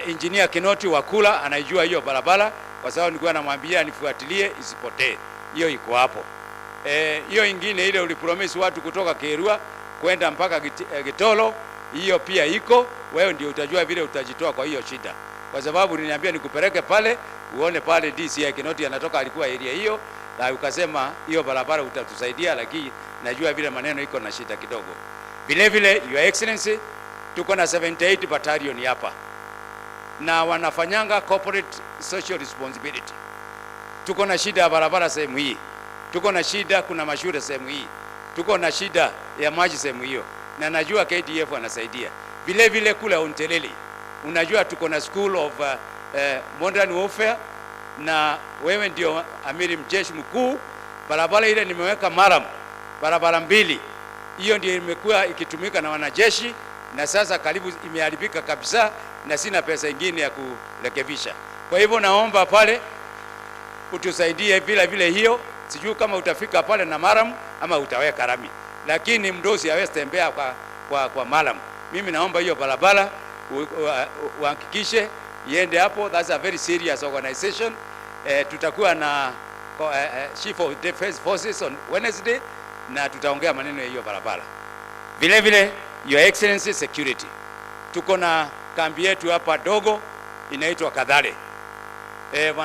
Speaker 1: Engineer Kinoti Wakula anaijua hiyo barabara kwa sababu nilikuwa namwambia nifuatilie isipotee, hiyo iko hapo. Hiyo ingine ile ulipromise watu kutoka Kerua kwenda mpaka Gitolo, hiyo pia iko. Wewe ndio utajua vile utajitoa kwa hiyo shida, kwa sababu niliambia nikupeleke pale uone pale DCI Kinoti anatoka, alikuwa area hiyo, na ukasema hiyo barabara utatusaidia, lakini najua vile maneno iko na shida kidogo. Vile vile, Your Excellency, tuko na 78 battalion hapa na wanafanyanga corporate social responsibility. Tuko na shida ya barabara sehemu hii, tuko na shida, kuna mashule sehemu hii, tuko na shida ya maji sehemu hiyo, na najua KDF wanasaidia vile vile. Kule Ontulili, unajua tuko na school of modern warfare, na wewe ndio amiri mjeshi mkuu. Barabara ile nimeweka murram, barabara mbili, hiyo ndio imekuwa ikitumika na wanajeshi, na sasa karibu imeharibika kabisa, na sina pesa ingine ya kurekebisha. Kwa hivyo naomba pale utusaidie vile vile hiyo. Sijui kama utafika pale na murram ama utaweka rami, lakini mdosi hawezi tembea kwa murram. Mimi naomba hiyo barabara uhakikishe iende hapo. That's a very serious organization. Tutakuwa na Chief of Defense Forces on Wednesday na tutaongea maneno ya hiyo barabara. Vile vile, Your Excellency, security, tuko na kambi yetu hapa dogo inaitwa Kadhale.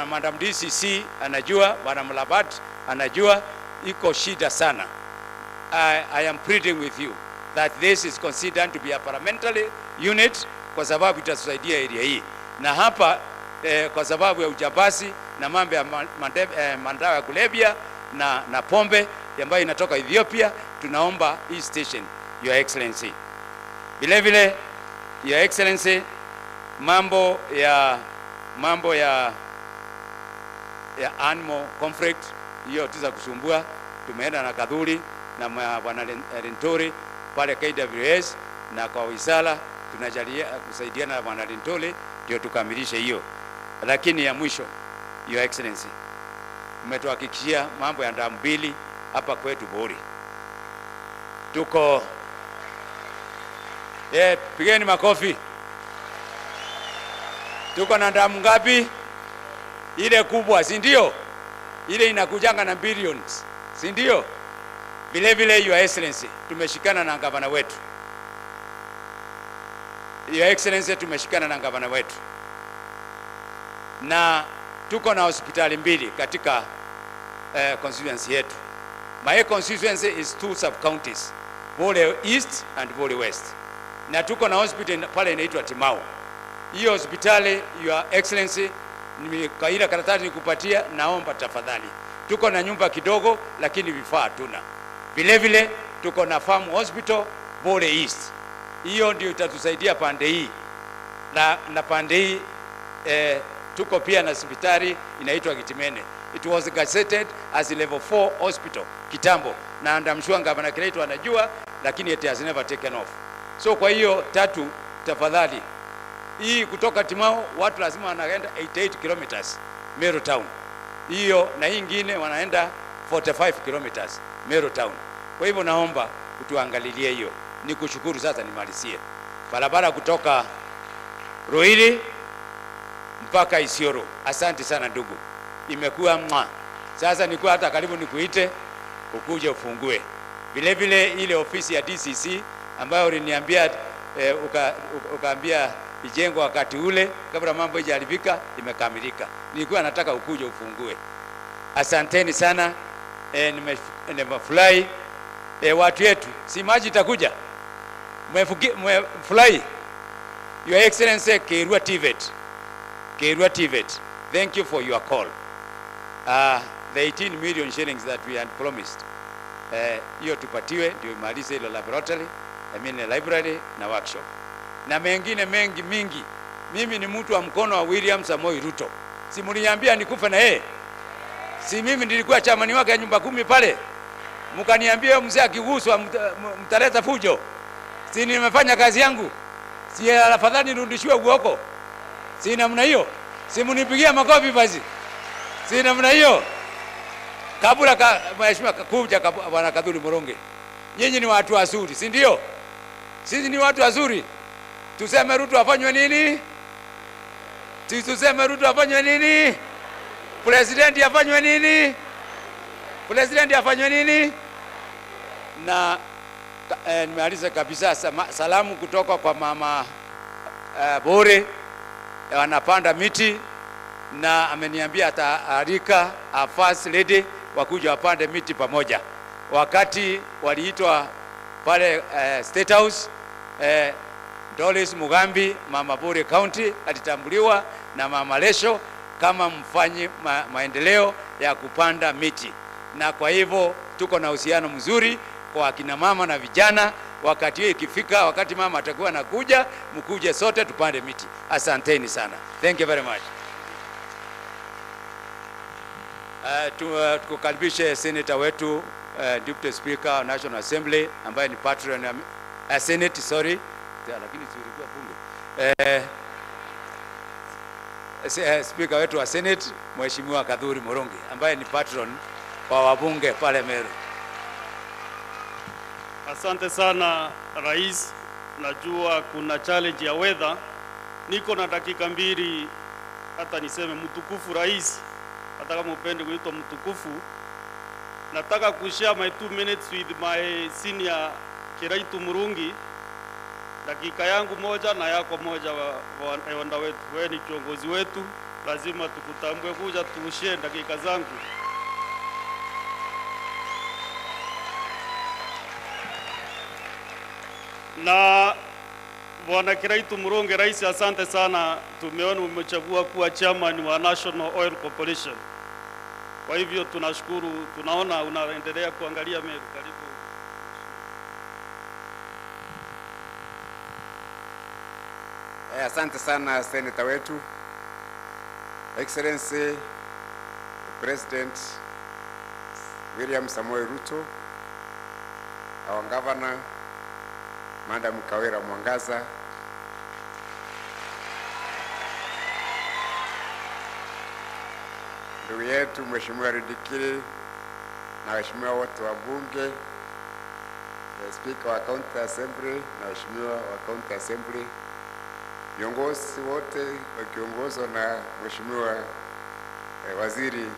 Speaker 1: Madam DCC anajua, Bwana Mlabat anajua iko shida sana. I am pleading with you that this is considered to be a parliamentary unit kwa sababu itatusaidia area hii, na hapa kwa sababu ya ujambazi na mambo ya madawa ya kulevya na pombe ambayo inatoka Ethiopia, tunaomba hii station, Your Excellency. Vile vile, Your Excellency, mambo ya animal conflict hiyo tuza kusumbua, tumeenda na Kadhuri na bwana Linturi pale KWS na kwa wizara tunajalia kusaidiana na bwana Linturi ndio tukamilishe hiyo. Lakini ya mwisho, Your Excellency, Umetuhakikishia mambo ya damu mbili hapa kwetu Bori. Tuko pigeni makofi. Tuko na damu ngapi? Ile kubwa, si ndio? Ile inakujanga na billions, si ndio? Vile vile, Your Excellency, tumeshikana na gavana wetu. Your Excellency, tumeshikana na gavana wetu na tuko na hospitali mbili katika constituency yetu. My constituency is two sub counties, Bole East and Bole West, na tuko na hospital pale inaitwa Timau. Hiyo hospitali, Your Excellency, kwa ile karatasi nikupatia, naomba tafadhali. Tuko na nyumba kidogo, lakini vifaa hatuna. Vile vile tuko na farm hospital Bole East, hiyo ndio itatusaidia pande hii na pande hii tuko pia na hospitali inaitwa Kitimene. It was gazetted as a level 4 hospital kitambo, na I'm sure Gavana Kiraitu anajua, lakini it has never taken off. So kwa hiyo tatu, tafadhali, hii kutoka Timau watu lazima wanaenda 88 kilometers Meru town, hiyo na hii ingine wanaenda 45 kilometers Meru town. Kwa hivyo naomba utuangalilie hiyo. Nikushukuru sasa, nimalizie barabara kutoka Ruiri mpaka Isiolo. Asante sana ndugu, imekuwa mwa. Sasa nikuwa hata karibu nikuite ukuje ufungue. Vile vile ile ofisi ya DCC ambayo uliniambia ukaambia ijengwe wakati ule kabla mambo haijaharibika, imekamilika. Nilikuwa nataka ukuje ufungue. Asanteni sana nimefurahi. Watu yetu, si maji itakuja, mmefurahi. Your Excellency Kerua TVET, Kerua TVET, thank you for your call. The 18 million shillings that we had promised, hiyo tupatiwe ndio imalize hilo laboratory, I mean library na workshop na mengine mengi mingi. Mimi ni mtu wa mkono wa William Samoei Ruto. Si mliniambia nikufe na yeye? Si mimi nilikuwa chairman wake ya nyumba kumi pale? Mkaniambia mzee akiguswa mtaleta fujo. Si nimefanya kazi yangu? Si afadhali nirudishiwe uoko? Si namna hiyo? Si mnipigia makofi basi? Si namna hiyo? Kabla ka, mheshimiwa kuja bwana Kathuri Murungi. Nyinyi ni watu wazuri, si ndio? Sisi ni watu wazuri. Tuseme Ruto afanywe nini? Tuseme Ruto afanywe nini? President afanywe nini? President afanywe nini? Na nimalize kabisa salamu kutoka kwa mama Bore, wanapanda miti na ameniambia ataalika a first lady wakuja wapande miti pamoja. Wakati waliitwa pale State House, Doris Mugambi, mama Bore County, alitambuliwa na mama Lesho kama mfanyi maendeleo ya kupanda miti, na kwa hivyo tuko na uhusiano mzuri kwa akina mama na vijana. Wakati hiyo ikifika, wakati mama atakuwa anakuja, mkuje sote tupande miti. Asanteni sana, thank you very much. Tukukaribishe senator wetu, Deputy Speaker National Assembly ambaye ni patron ya Senate, sorry, lakini si ulikuwa bunge. Speaker wetu wa Senate Mheshimiwa Kathuri Murungi ambaye ni patron wa wabunge pale Meru.
Speaker 3: Asante sana Rais, najua kuna challenge ya weather. Niko na dakika mbili, hata niseme mtukufu Rais, hata kama upende kuitwa mtukufu, nataka kushare my 2 minutes with my senior Kiraitu Murungi, dakika yangu moja na yako moja. Wa wetu, wewe ni kiongozi wetu, lazima tukutambue. Kuja tushare dakika zangu. Na Bwana Kiraitu Murungi, Rais, asante sana. Tumeona umechagua kuwa chairman wa National Oil Corporation. Kwa hivyo tunashukuru, tunaona unaendelea kuangalia Meru. Karibu.
Speaker 10: Asante sana senator wetu, Excellency the President William Samoei Ruto, our Governor Madam Kawira Mwangaza, Ndugu yetu Mheshimiwa Rindikiri na waheshimiwa wote wa bunge, Speaker wa County Assembly na waheshimiwa wa County Assembly, viongozi wote wakiongozwa na Mheshimiwa Waziri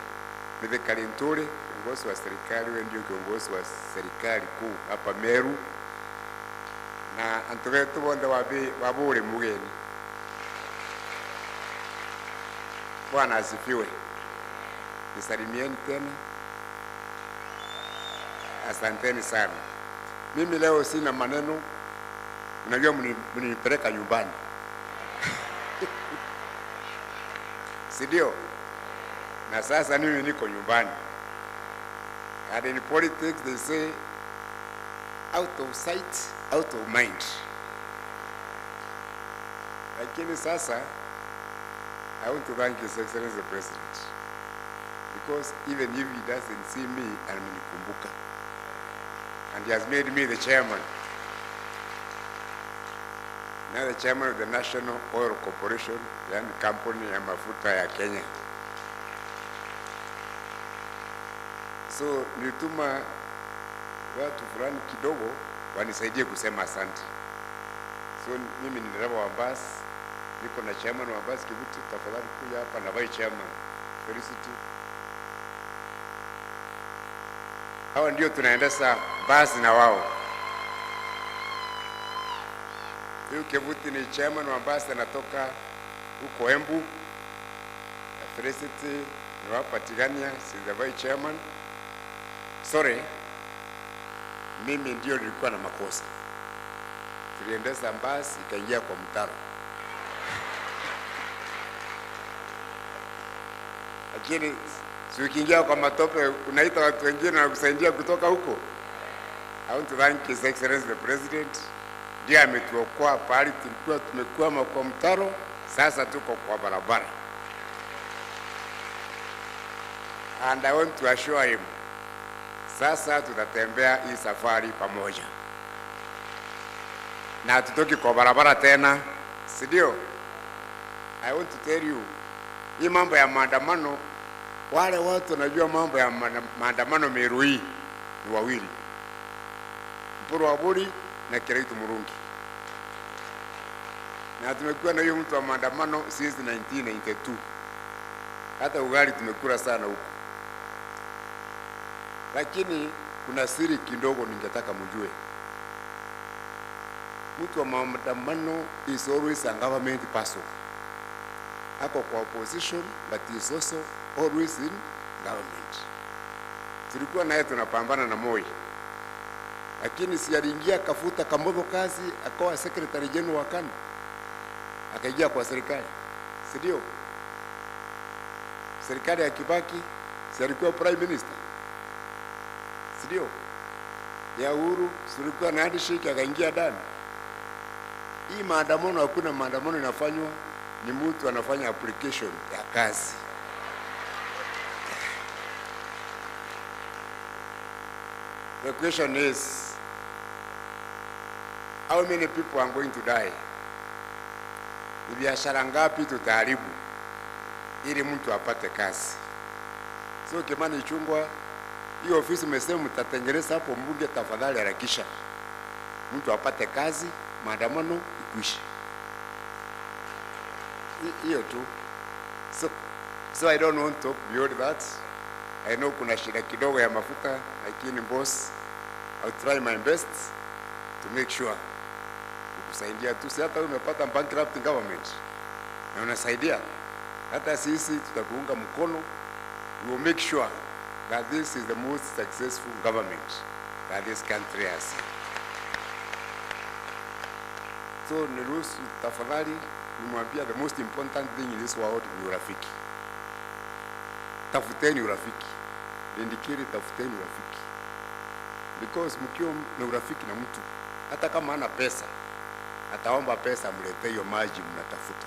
Speaker 10: Mithika Linturi, kiongozi wa serikali. Wewe ndio kiongozi wa serikali kuu hapa Meru, na antu betu bonthe wabure mugeni. Bwana asifiwe. Nisalimieni tena, asanteni sana. Mimi leo sina maneno, unajua mlinipeleka nyumbani si ndio? Na sasa mimi niko nyumbani. And in politics they say, out of sight, out of mind. Lakini sasa I want to thank His Excellency the President, because even if he doesn't see me, amenikumbuka, and he has made me the chairman. Now the chairman of the National Oil Corporation, yani kampuni ya mafuta ya Kenya. So nilituma watu fulani kidogo wanisaidie kusema asante. So mimi ni dereva wa basi, niko na chairman wa basi Kivuti, tafadhali kuja hapa na vice chairman Felicity. Hawa ndio tunaendesha basi na wao. Huyu Kivuti ni chairman wa basi, anatoka huko Embu. Felicity ni wa Tigania, is the vice chairman. Sorry, mimi ndio nilikuwa na makosa. Tuliendesha basi ikaingia kwa mtaro. Lakini si ukiingia kwa matope unaita watu wengine na kusaidia kutoka huko. I want to thank His Excellency the President. Ndiye ametuokoa pahali tulikuwa tumekwama kwa mtaro, sasa tuko kwa barabara. And I want to assure him, sasa tutatembea hii safari pamoja. Na hatutoki kwa barabara tena, si ndio? I want to tell you, hii mambo ya maandamano, wale watu wanajua mambo ya maandamano Meru hii ni wawili, Mpuru Aburi na Kiraitu Murungi. Na tumekuwa na hiyo mtu wa maandamano since 1992. Hata ugali tumekula sana huko. Lakini kuna siri kidogo ningetaka mjue. Mtu wa maandamano is always a government person. Ako kwa opposition but is also always in government. Tulikuwa naye tunapambana na Moi. Lakini si aliingia akafuta Kamotho kazi, akawa secretary general wa KANU. Akaingia kwa serikali. Si ndio? Serikali ya Kibaki, si alikuwa prime minister? Si ndio? Ya Uhuru, si alikuwa na handshake akaingia ndani. Hii maandamano, hakuna maandamano inafanywa, ni mtu anafanya application ya kazi. The question is, how many people are going to die? Ni biashara ngapi tutaharibu ili mtu apate kazi? So Kimani Ichung'wah, hiyo ofisi umesema mtatengeneza hapo mbunge, tafadhali harakisha mtu apate kazi, maandamano ikwishe. Hiyo tu. So I don't want to talk beyond that. I know kuna shida kidogo ya mafuta, lakini boss, I'll try my best to make sure kukusaidia tu. Si hata umepata bankrupt government na unasaidia, hata sisi tutakuunga mkono. We will make sure that this is the most successful government that this country has seen. So niruhusu tafadhali nimwambia the most important thing in this world ni urafiki. Tafuteni urafiki. Lindikiri, tafuteni urafiki. Because mkiwa na urafiki na mtu, hata kama hana pesa, ataomba pesa mletee hiyo maji mnatafuta.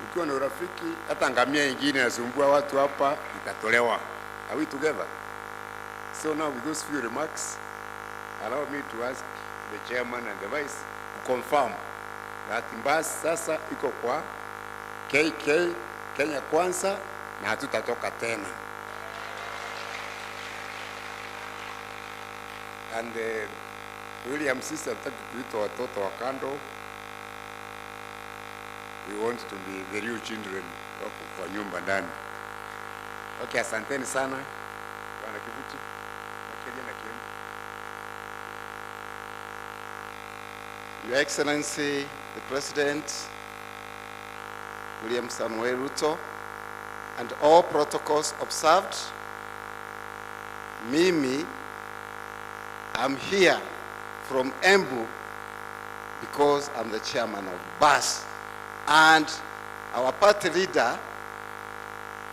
Speaker 10: Mkiwa na urafiki, hata ngamia ingine inasumbua watu hapa itatolewa. Are we together? So now with those few remarks, allow me to ask the chairman and the vice to confirm that basi sasa iko kwa KK, Kenya Kwanza, na hatutatoka tena. And William, sisi hatutaki kuitwa watoto wa kando. We want to be the real children wako kwa nyumba ndani. Okay, asanteni sana Bwana Kivuti, Makeria na Kiembu.
Speaker 11: Your Excellency, the President, William Samoei Ruto, and all protocols observed, mimi, I'm here from Embu because I'm the chairman of BAS, and our party leader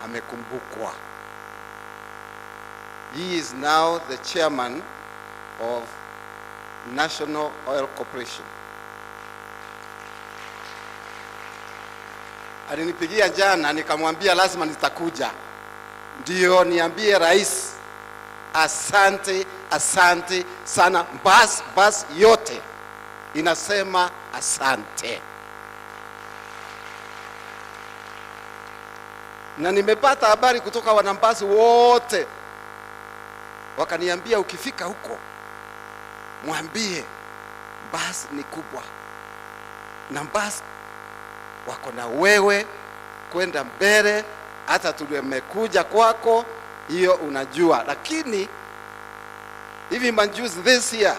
Speaker 11: amekumbukwa. He is now the chairman of National Oil Corporation. Alinipigia jana nikamwambia lazima nitakuja, ndio niambie rais asante, asante sana. Bas yote inasema asante, na nimepata habari kutoka wanambasi wote, wakaniambia ukifika huko mwambie basi ni kubwa na basi wako na wewe kwenda mbele, hata tumekuja kwako, hiyo unajua. Lakini hivi majuzi this year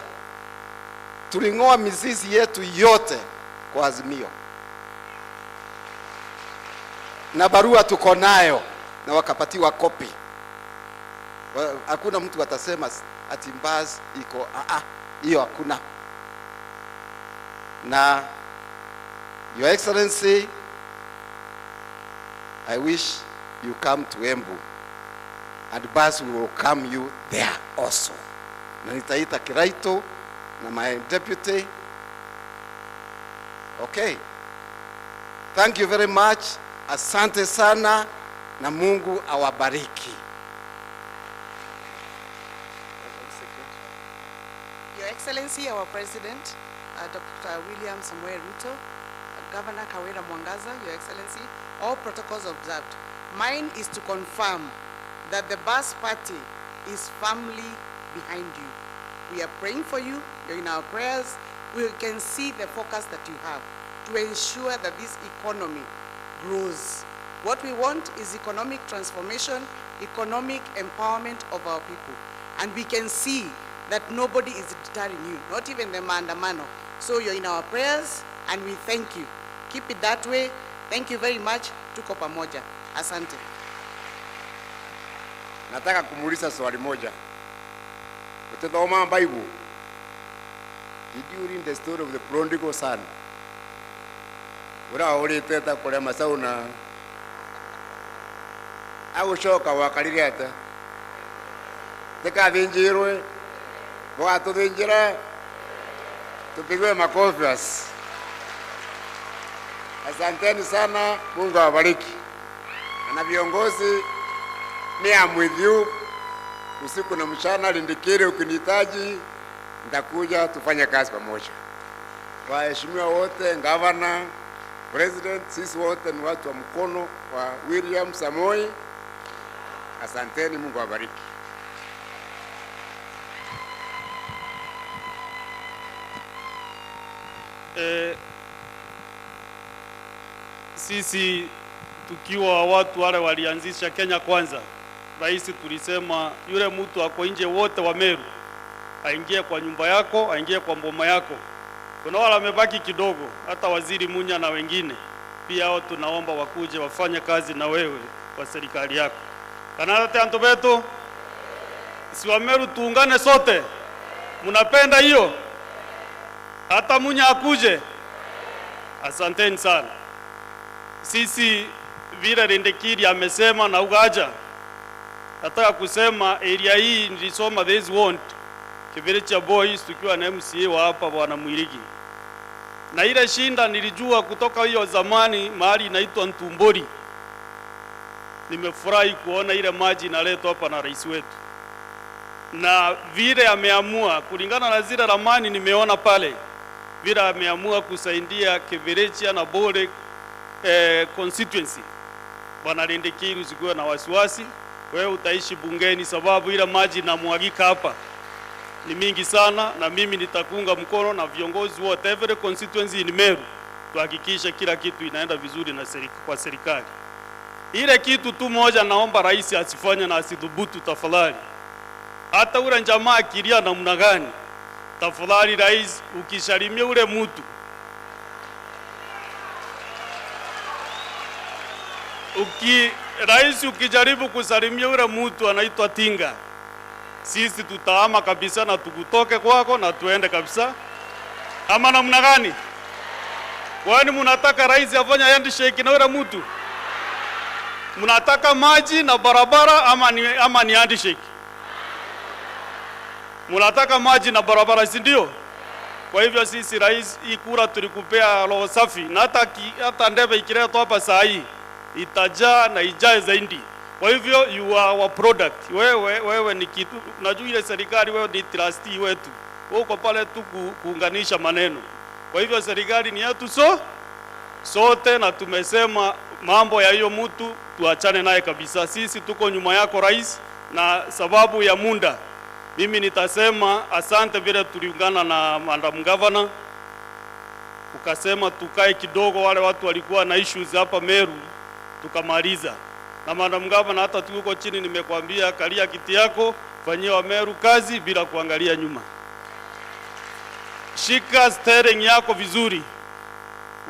Speaker 11: tuling'oa mizizi yetu yote kwa Azimio, na barua tuko nayo na wakapatiwa kopi. Hakuna mtu atasema ati Mbaz iko hiyo hakuna. Na Your Excellency, I wish you come to Embu and bus will welcome you there also. Na nitaita Kiraito na my deputy. Okay. Thank you very much. Asante sana na Mungu awabariki.
Speaker 5: Your Excellency, our President, Dr. William Samoei Ruto, Governor Kawira Mwangaza, Your Excellency, all protocols observed. Mine is to confirm that the BAS party is firmly behind you. We are praying for you. You're in our prayers. We can see the focus that you have to ensure that this economy grows. What we want is economic transformation, economic empowerment of our people. And we can see that nobody is deterring you, not even the maandamano. So you're in our prayers, and we thank you. Keep it that way. Thank you very much. Tuko pamoja. Asante.
Speaker 10: Nataka kumuuliza swali moja. Utasoma Bible. Did you read the story of the prodigal son? Ura ulite ta kuria masauna. Agushoka wakarire ata. Tikathinjirwe. Watuthinjira. Tupigiwe makofi basi. Asanteni sana, Mungu awabariki. Na viongozi, me am with you usiku na mchana. Lindikiri, ukinihitaji nitakuja tufanye kazi pamoja. Waheshimiwa wote, gavana, president, sisi wote ni watu wa mkono wa William Samoei. Asanteni, Mungu awabariki.
Speaker 3: Sisi tukiwa watu wale walianzisha Kenya Kwanza, rais tulisema yule mtu ako nje wote wa Meru aingie kwa nyumba yako, aingie kwa mboma yako. Kuna wale wamebaki kidogo, hata waziri Munya na wengine pia hao tunaomba wakuje wafanye kazi na wewe kwa serikali yako. Kanalate antu betu, si wa Meru tuungane sote. Mnapenda hiyo? Hata Munya akuje. Asanteni sana. Sisi vile Rindikiri amesema na ugaja, nataka kusema area hii nilisoma this ward Kibiricha Boys tukiwa na MCA wa hapa Bwana Mwirigi, na ile shinda nilijua kutoka hiyo zamani mahali inaitwa Ntumbori. Nimefurahi kuona ile maji inaletwa hapa na rais wetu, na vile ameamua kulingana na zile ramani nimeona pale, vile ameamua kusaidia Kibiricha na Bore constituency.
Speaker 12: Bwana Rindikiri, usikuwe na wasiwasi, wewe utaishi bungeni, sababu ile maji inamwagika hapa ni mingi sana, na mimi nitakuunga mkono na viongozi wote every constituency in Meru, tuhakikishe kila kitu inaenda vizuri na kwa serikali. Ile kitu tu moja naomba rais asifanye na asidhubutu tafadhali, hata ule jamaa akilia namna gani, tafadhali rais, ukishalimia ule mtu rais ukijaribu kusalimia ule mtu anaitwa Tinga, sisi tutaama kabisa na tukutoke kwako na tuende kabisa, ama namna gani? Kwani munataka rais afanye handshake na ule mtu? Munataka maji na barabara ama ni handshake? Munataka maji na barabara, si ndio? Kwa hivyo sisi rais, hii kura tulikupea roho safi, na hata ndege ikiletwa hapa saa hii itajaa na ijae zaidi. Kwa hivyo you are our product. Wewe ni kitu, unajua ile serikali, wewe ni trustee wetu, uko pale tu kuunganisha maneno. Kwa hivyo serikali ni yetu sote, na tumesema mambo ya hiyo mtu tuachane naye kabisa. Sisi tuko nyuma yako rais, na sababu ya muda mimi nitasema asante vile tuliungana na Madam Governor, ukasema tukae kidogo, wale watu walikuwa na issues hapa Meru tukamaliza. Na Madam Governor, hata tuko chini, nimekwambia kalia kiti yako, fanyia wa Meru kazi bila kuangalia nyuma. Shika steering yako vizuri,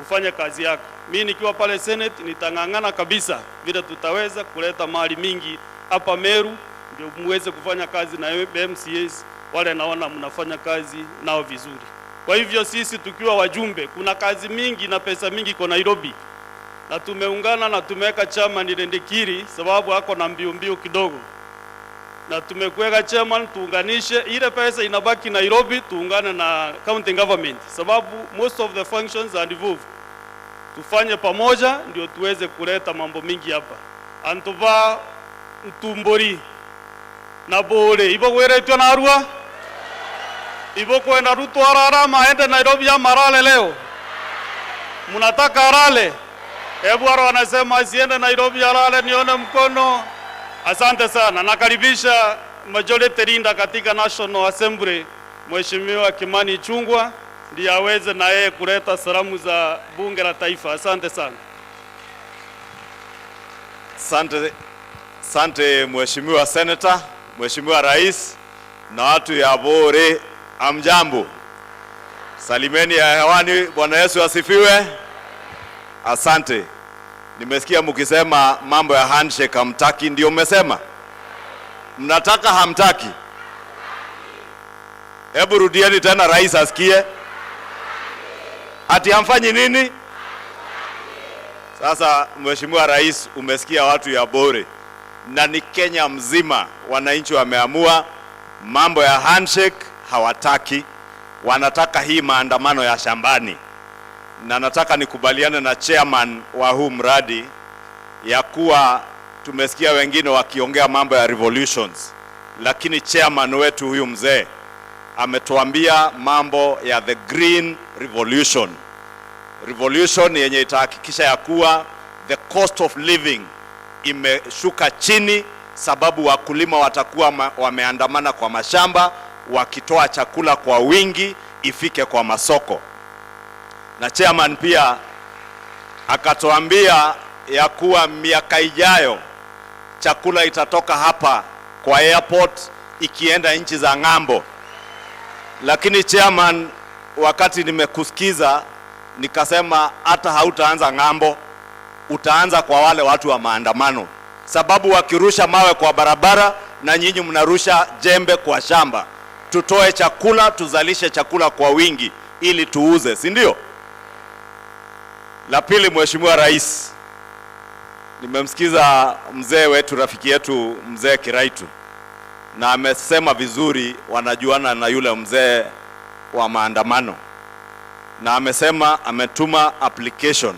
Speaker 12: ufanye kazi yako. Mimi nikiwa pale Senate nitang'ang'ana kabisa vile tutaweza kuleta mali mingi hapa Meru, ndio muweze kufanya kazi na MCAs wale, naona mnafanya kazi nao vizuri. Kwa hivyo sisi tukiwa wajumbe, kuna kazi mingi na pesa mingi kwa Nairobi, na tumeungana na tumeweka chairman Rindikiri sababu ako na mbio mbio kidogo, na tumekuweka chairman, tuunganishe ile pesa inabaki Nairobi, tuungane na county government sababu most of the functions are devolved. Tufanye pamoja ndio tuweze kuleta mambo mingi hapa antuva ntumbori na bore ibo gweretwa na Arua ibo kwenda Ruto arara maende Nairobi ya marale leo. Mnataka arale? Hebu wale wanasema asiende Nairobi alale, nione mkono. Asante sana. Nakaribisha Majority Leader katika National Assembly Mheshimiwa Kimani Ichung'wah ndiye aweze na yeye kuleta salamu za bunge la taifa. Asante sana.
Speaker 13: Asante, asante Mheshimiwa Senator, Mheshimiwa Rais na watu ya Bore, amjambo. Salimeni ya hewani. Bwana Yesu asifiwe. Asante. Nimesikia mkisema mambo ya handshake hamtaki, ndio mmesema mnataka, hamtaki? Hebu rudieni tena, rais asikie. Ati hamfanyi nini? Sasa Mheshimiwa Rais, umesikia watu ya Bore na ni Kenya mzima, wananchi wameamua mambo ya handshake hawataki, wanataka hii maandamano ya shambani, na nataka nikubaliane na chairman wa huu mradi ya kuwa tumesikia wengine wakiongea mambo ya revolutions, lakini chairman wetu huyu mzee ametuambia mambo ya the green revolution, revolution yenye itahakikisha ya kuwa the cost of living imeshuka chini, sababu wakulima watakuwa wameandamana kwa mashamba wakitoa chakula kwa wingi ifike kwa masoko. Na chairman pia akatuambia ya kuwa miaka ijayo chakula itatoka hapa kwa airport ikienda nchi za ng'ambo. Lakini chairman, wakati nimekusikiza nikasema hata hautaanza ng'ambo, utaanza kwa wale watu wa maandamano, sababu wakirusha mawe kwa barabara na nyinyi mnarusha jembe kwa shamba. Tutoe chakula, tuzalishe chakula kwa wingi ili tuuze, si ndio? La pili, Mheshimiwa Rais, nimemsikiza mzee wetu, rafiki yetu mzee Kiraitu, na amesema vizuri, wanajuana na yule mzee wa maandamano, na amesema ametuma application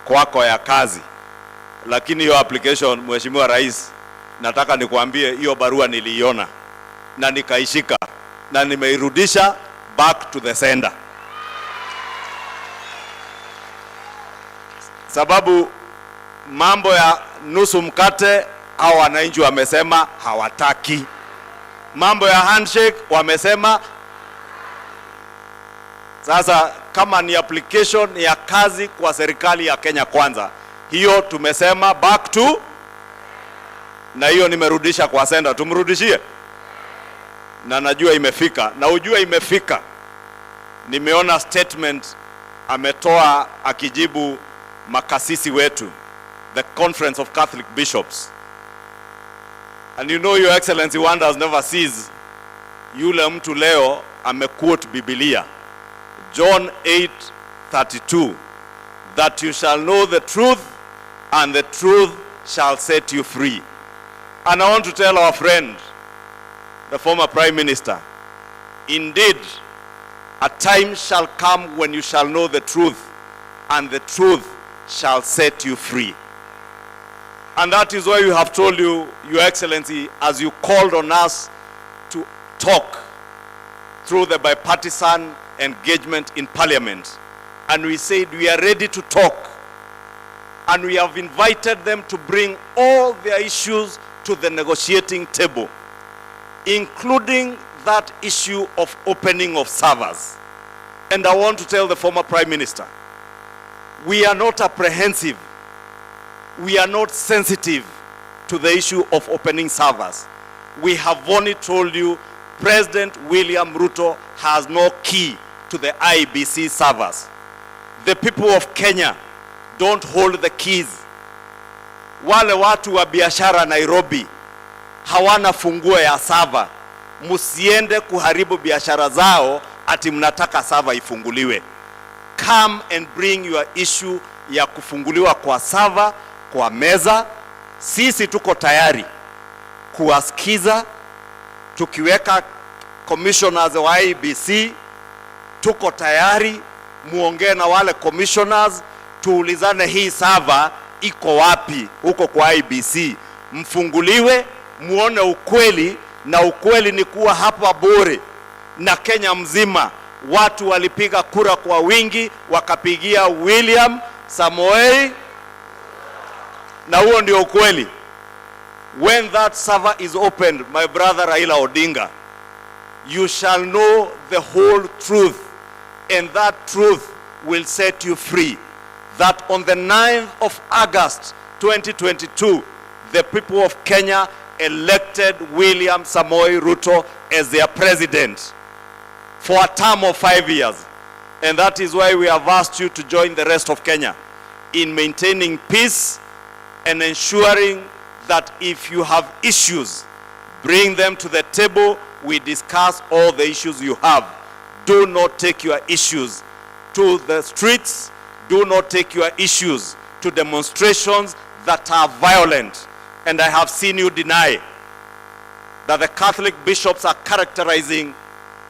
Speaker 13: kwako ya kazi, lakini hiyo application, Mheshimiwa Rais, nataka nikuambie hiyo barua niliiona na nikaishika na nimeirudisha back to the sender, sababu Mambo ya nusu mkate, hao wananchi wamesema hawataki. Mambo ya handshake wamesema. Sasa kama ni application ya kazi kwa serikali ya Kenya Kwanza, hiyo tumesema back to, na hiyo nimerudisha kwa sender, tumrudishie, na najua imefika, na ujue imefika. Nimeona statement ametoa akijibu makasisi wetu, the Conference of Catholic Bishops. And you know, Your Excellency, wonders never cease. Yule mtu leo amequote Biblia John 8:32, that you shall know the truth and the truth shall set you free. And I want to tell our friend, the former Prime Minister, indeed, a time shall come when you shall know the truth and the truth shall set you free. And that is why we have told you, Your Excellency, as you called on us to talk through the bipartisan engagement in Parliament. And we said we are ready to talk. And we have invited them to bring all their issues to the negotiating table, including that issue of opening of servers. And I want to tell the former Prime Minister, we are not apprehensive, we are not sensitive to the issue of opening servers. We have only told you President William Ruto has no key to the IEBC servers. The people of Kenya don't hold the keys. Wale watu wa biashara Nairobi hawana funguo ya server. Msiende kuharibu biashara zao ati mnataka server ifunguliwe. Come and bring your issue ya kufunguliwa kwa server kwa meza. Sisi tuko tayari kuwasikiza, tukiweka commissioners wa IEBC, tuko tayari muongee na wale commissioners, tuulizane hii server iko wapi huko kwa IEBC, mfunguliwe muone ukweli, na ukweli ni kuwa hapa Bore na Kenya mzima watu walipiga kura kwa wingi, wakapigia William Samoei, na huo ndio ukweli. When that server is opened, my brother Raila Odinga, you shall know the whole truth, and that truth will set you free. That on the 9th of August 2022, the people of Kenya elected William Samoei Ruto as their president for a term of 5 years. And that is why we have asked you to join the rest of Kenya in maintaining peace and ensuring that if you have issues, bring them to the table. We discuss all the issues you have. Do not take your issues to the streets. Do not take your issues to demonstrations that are violent. And I have seen you deny that the Catholic bishops are characterizing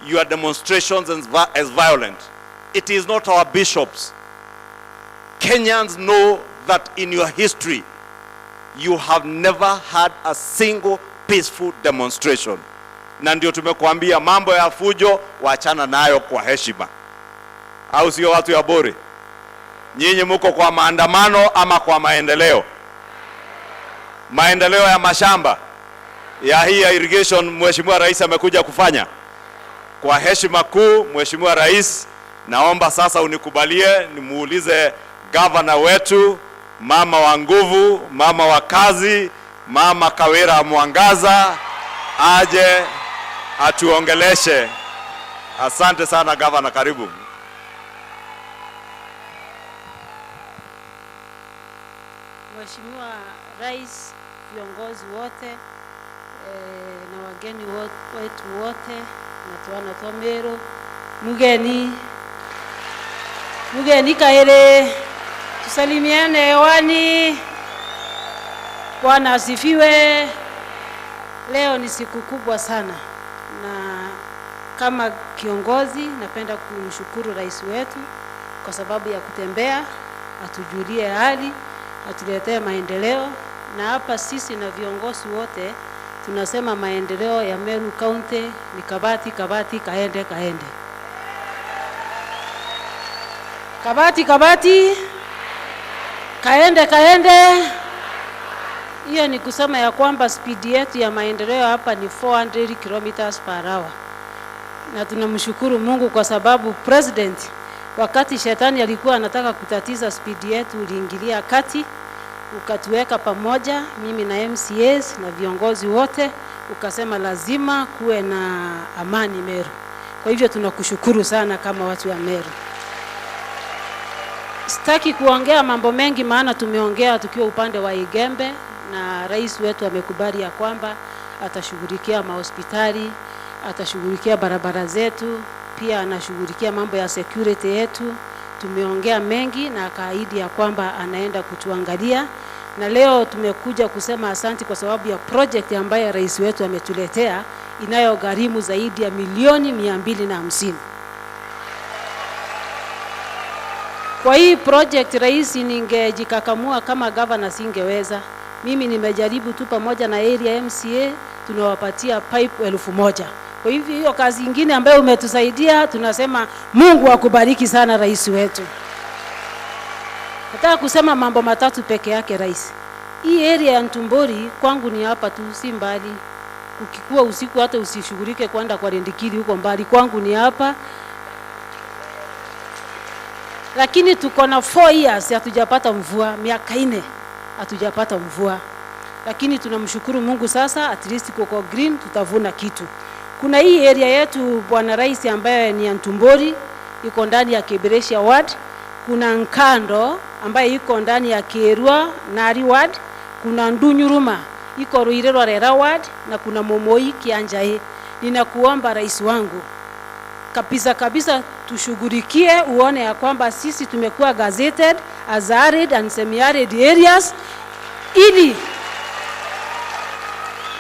Speaker 13: your demonstrations as violent. It is not our bishops. Kenyans know that in your history, you have never had a single peaceful demonstration. Na ndio tumekuambia mambo ya fujo wachana nayo kwa heshima, au sio? Watu ya Bore, nyinyi muko kwa maandamano ama kwa maendeleo? Maendeleo ya mashamba ya hii ya irrigation, Mheshimiwa Rais amekuja kufanya. Kwa heshima kuu, Mheshimiwa Rais, naomba sasa unikubalie nimuulize gavana wetu, mama wa nguvu, mama wa kazi, Mama Kawira Mwangaza aje atuongeleshe. Asante sana gavana, karibu.
Speaker 14: Mheshimiwa Rais, viongozi wote na wageni wetu wote na twana twa Meru, mugeni mugeni kaere, tusalimiane hewani. Bwana asifiwe. Leo ni siku kubwa sana, na kama kiongozi napenda kumshukuru rais wetu kwa sababu ya kutembea atujulie hali, atuletee maendeleo. Na hapa sisi na viongozi wote tunasema maendeleo ya Meru County ni Kabati, Kabati, kaende, kaende. Kabati, Kabati. Kaende kaende. Hiyo ni kusema ya kwamba spidi yetu ya maendeleo hapa ni 400 kilometers per hour, na tunamshukuru Mungu kwa sababu president, wakati shetani alikuwa anataka kutatiza spidi yetu, uliingilia kati ukatuweka pamoja, mimi na MCAs na viongozi wote, ukasema lazima kuwe na amani Meru. Kwa hivyo tunakushukuru sana kama watu wa Meru. Sitaki kuongea mambo mengi, maana tumeongea tukiwa upande wa Igembe na rais wetu amekubali ya kwamba atashughulikia mahospitali, atashughulikia barabara zetu, pia anashughulikia mambo ya security yetu. Tumeongea mengi na akaahidi ya kwamba anaenda kutuangalia, na leo tumekuja kusema asanti kwa sababu ya project ambayo rais wetu ametuletea inayogharimu zaidi ya milioni 250. Kwa hii project rais, ningejikakamua kama governor singeweza. Mimi nimejaribu tu pamoja na area MCA tunawapatia pipe 1000. Kwa hivyo hiyo kazi ingine ambayo umetusaidia, tunasema Mungu akubariki sana rais wetu. Nataka kusema mambo matatu peke yake rais. Hii area ya Ntumbori kwangu ni hapa tu, si mbali. Ukikuwa usiku hata usishughulike kwenda kwa Rendikiri huko mbali, kwangu ni hapa. Lakini tuko na 4 years hatujapata mvua, miaka 4 hatujapata mvua. Lakini tunamshukuru Mungu sasa, at least kuko green, tutavuna kitu. Kuna hii area yetu bwana rais ambaye ni ya Ntumbori, iko ndani ya Kibereshi ward. Kuna Nkando ambaye iko ndani ya Kerua Nari ward. Kuna Ndunyuruma iko Ruire Rera ward, na kuna Momoi Kianjae. Ninakuomba rais wangu kabisa kabisa tushughulikie, uone ya kwamba sisi tumekuwa gazetted as arid and semi-arid areas, ili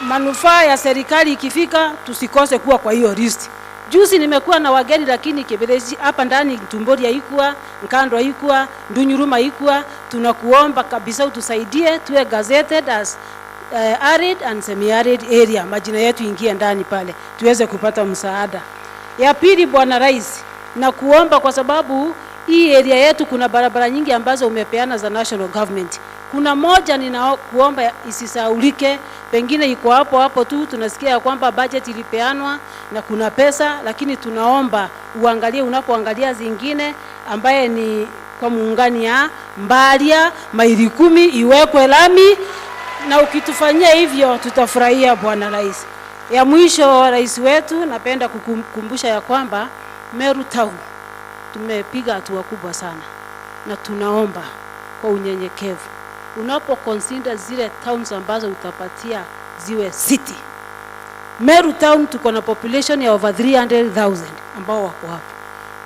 Speaker 14: manufaa ya serikali ikifika tusikose kuwa kwa hiyo list. Juzi nimekuwa na wageni, lakini Kiberezi hapa ndani Ntumbori haikuwa, Nkando haikuwa, Ndunyuruma haikuwa. Tunakuomba kabisa utusaidie tuwe gazetted as arid and semi-arid area, majina yetu ingie ndani pale tuweze kupata msaada. Ya pili, bwana rais, na kuomba kwa sababu hii area yetu kuna barabara nyingi ambazo umepeana za national government. Kuna moja ninakuomba isisaulike, pengine iko hapo hapo tu, tunasikia ya kwamba budget ilipeanwa na kuna pesa, lakini tunaomba uangalie unapoangalia zingine ambaye ni kwa muungani ya Mbalia maili 10 iwekwe lami, na ukitufanyia hivyo tutafurahia bwana rais. Ya mwisho, rais wetu, napenda kukumbusha ya kwamba Meru Town tumepiga hatua kubwa sana, na tunaomba kwa unyenyekevu, unapo consider zile towns ambazo utapatia ziwe city. Meru Town tuko na population ya over 300,000 ambao wako hapo.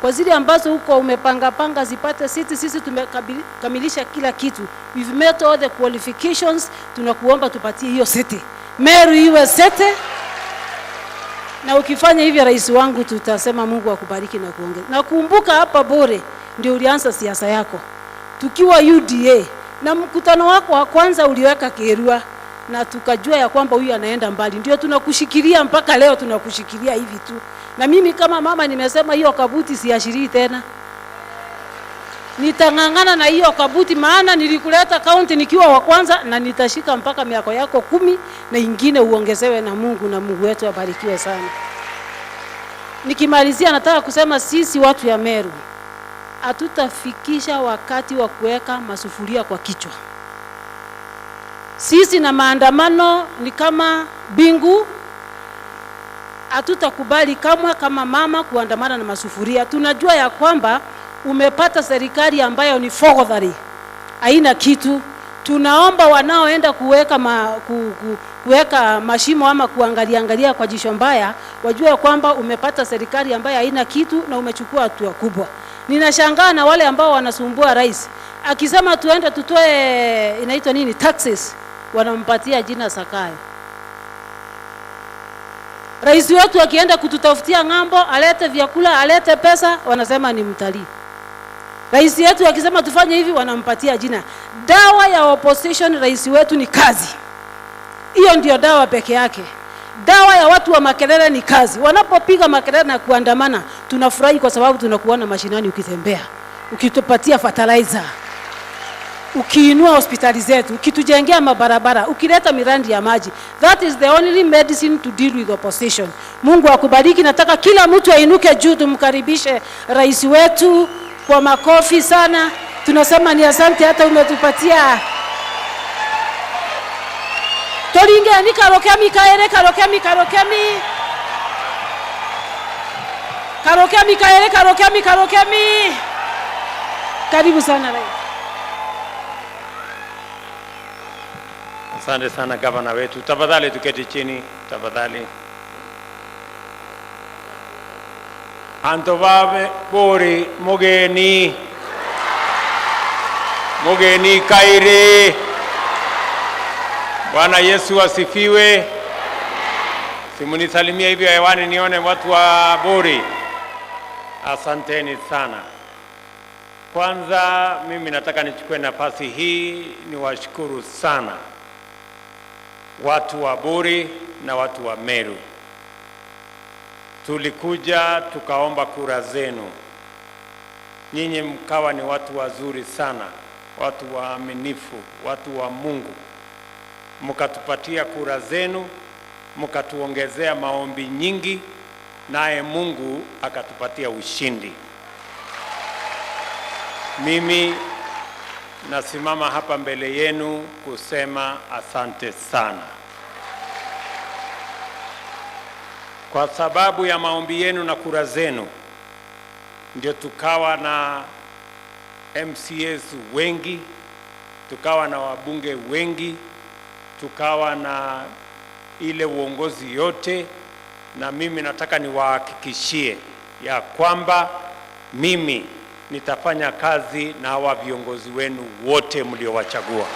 Speaker 14: Kwa zile ambazo huko umepanga panga zipate city, sisi tumekamilisha kila kitu. We've met all the qualifications, tunakuomba tupatie hiyo city. Meru iwe city. Na ukifanya hivyo rais wangu, tutasema Mungu akubariki na kuongeza. Na kumbuka hapa Bore ndio ulianza siasa yako tukiwa UDA, na mkutano wako wa kwanza uliweka Kerua, na tukajua ya kwamba huyu anaenda mbali, ndio tunakushikilia mpaka leo, tunakushikilia hivi tu. Na mimi kama mama nimesema hiyo kabuti siashirii tena, nitang'ang'ana na hiyo kabuti, maana nilikuleta kaunti nikiwa wa kwanza, na nitashika mpaka miaka yako 10 na ingine uongezewe na Mungu, na Mungu wetu abarikiwe sana. Nikimalizia nataka kusema sisi watu ya Meru hatutafikisha wakati wa kuweka masufuria kwa kichwa. Sisi na maandamano ni kama bingu, hatutakubali kamwe kama mama kuandamana na masufuria. Tunajua ya kwamba umepata serikali ambayo ni fogodhari, haina kitu. Tunaomba wanaoenda kuweka kuweka mashimo ama kuangalia angalia kwa jicho mbaya, wajue kwamba umepata serikali ambayo haina kitu na umechukua hatua kubwa. Ninashangaa na wale ambao wanasumbua rais akisema tuende tutoe inaitwa nini taxes, wanampatia jina Sakayo. Rais wetu akienda kututafutia ng'ambo, alete vyakula, alete pesa, wanasema ni mtalii. Rais wetu akisema tufanye hivi, wanampatia jina. Dawa ya opposition rais wetu ni kazi. Hiyo ndio dawa peke yake. Dawa ya watu wa makelele ni kazi. Wanapopiga makelele na kuandamana, tunafurahi kwa sababu tunakuona mashinani ukitembea, ukitupatia fertilizer, Ukiinua hospitali zetu, ukitujengea mabarabara, ukileta miradi ya maji, that is the only medicine to deal with opposition. Mungu akubariki. Nataka kila mtu ainuke juu, tumkaribishe rais wetu kwa makofi sana. Tunasema ni asante, hata umetupatia toringeni karokemi kaere karokemi karokemi karokemi kaere karokemi karokemi. Karibu sana rais.
Speaker 1: Asante sana gavana wetu. Tafadhali tuketi chini, tafadhali. Anto babe bori mugeni mugeni kaire. Bwana Yesu asifiwe. Simunisalimia hivyo hewani nione watu wa Bori. Asanteni sana. Kwanza mimi nataka nichukue nafasi hii niwashukuru sana watu wa Buri na watu wa Meru. Tulikuja tukaomba kura zenu, nyinyi mkawa ni watu wazuri sana, watu waaminifu, watu wa Mungu, mkatupatia kura zenu, mkatuongezea maombi nyingi, naye Mungu akatupatia ushindi. Mimi nasimama hapa mbele yenu kusema asante sana kwa sababu ya maombi yenu na kura zenu, ndio tukawa na MCAs wengi, tukawa na wabunge wengi, tukawa na ile uongozi yote, na mimi nataka niwahakikishie ya kwamba mimi nitafanya kazi na hawa viongozi wenu wote mliowachagua,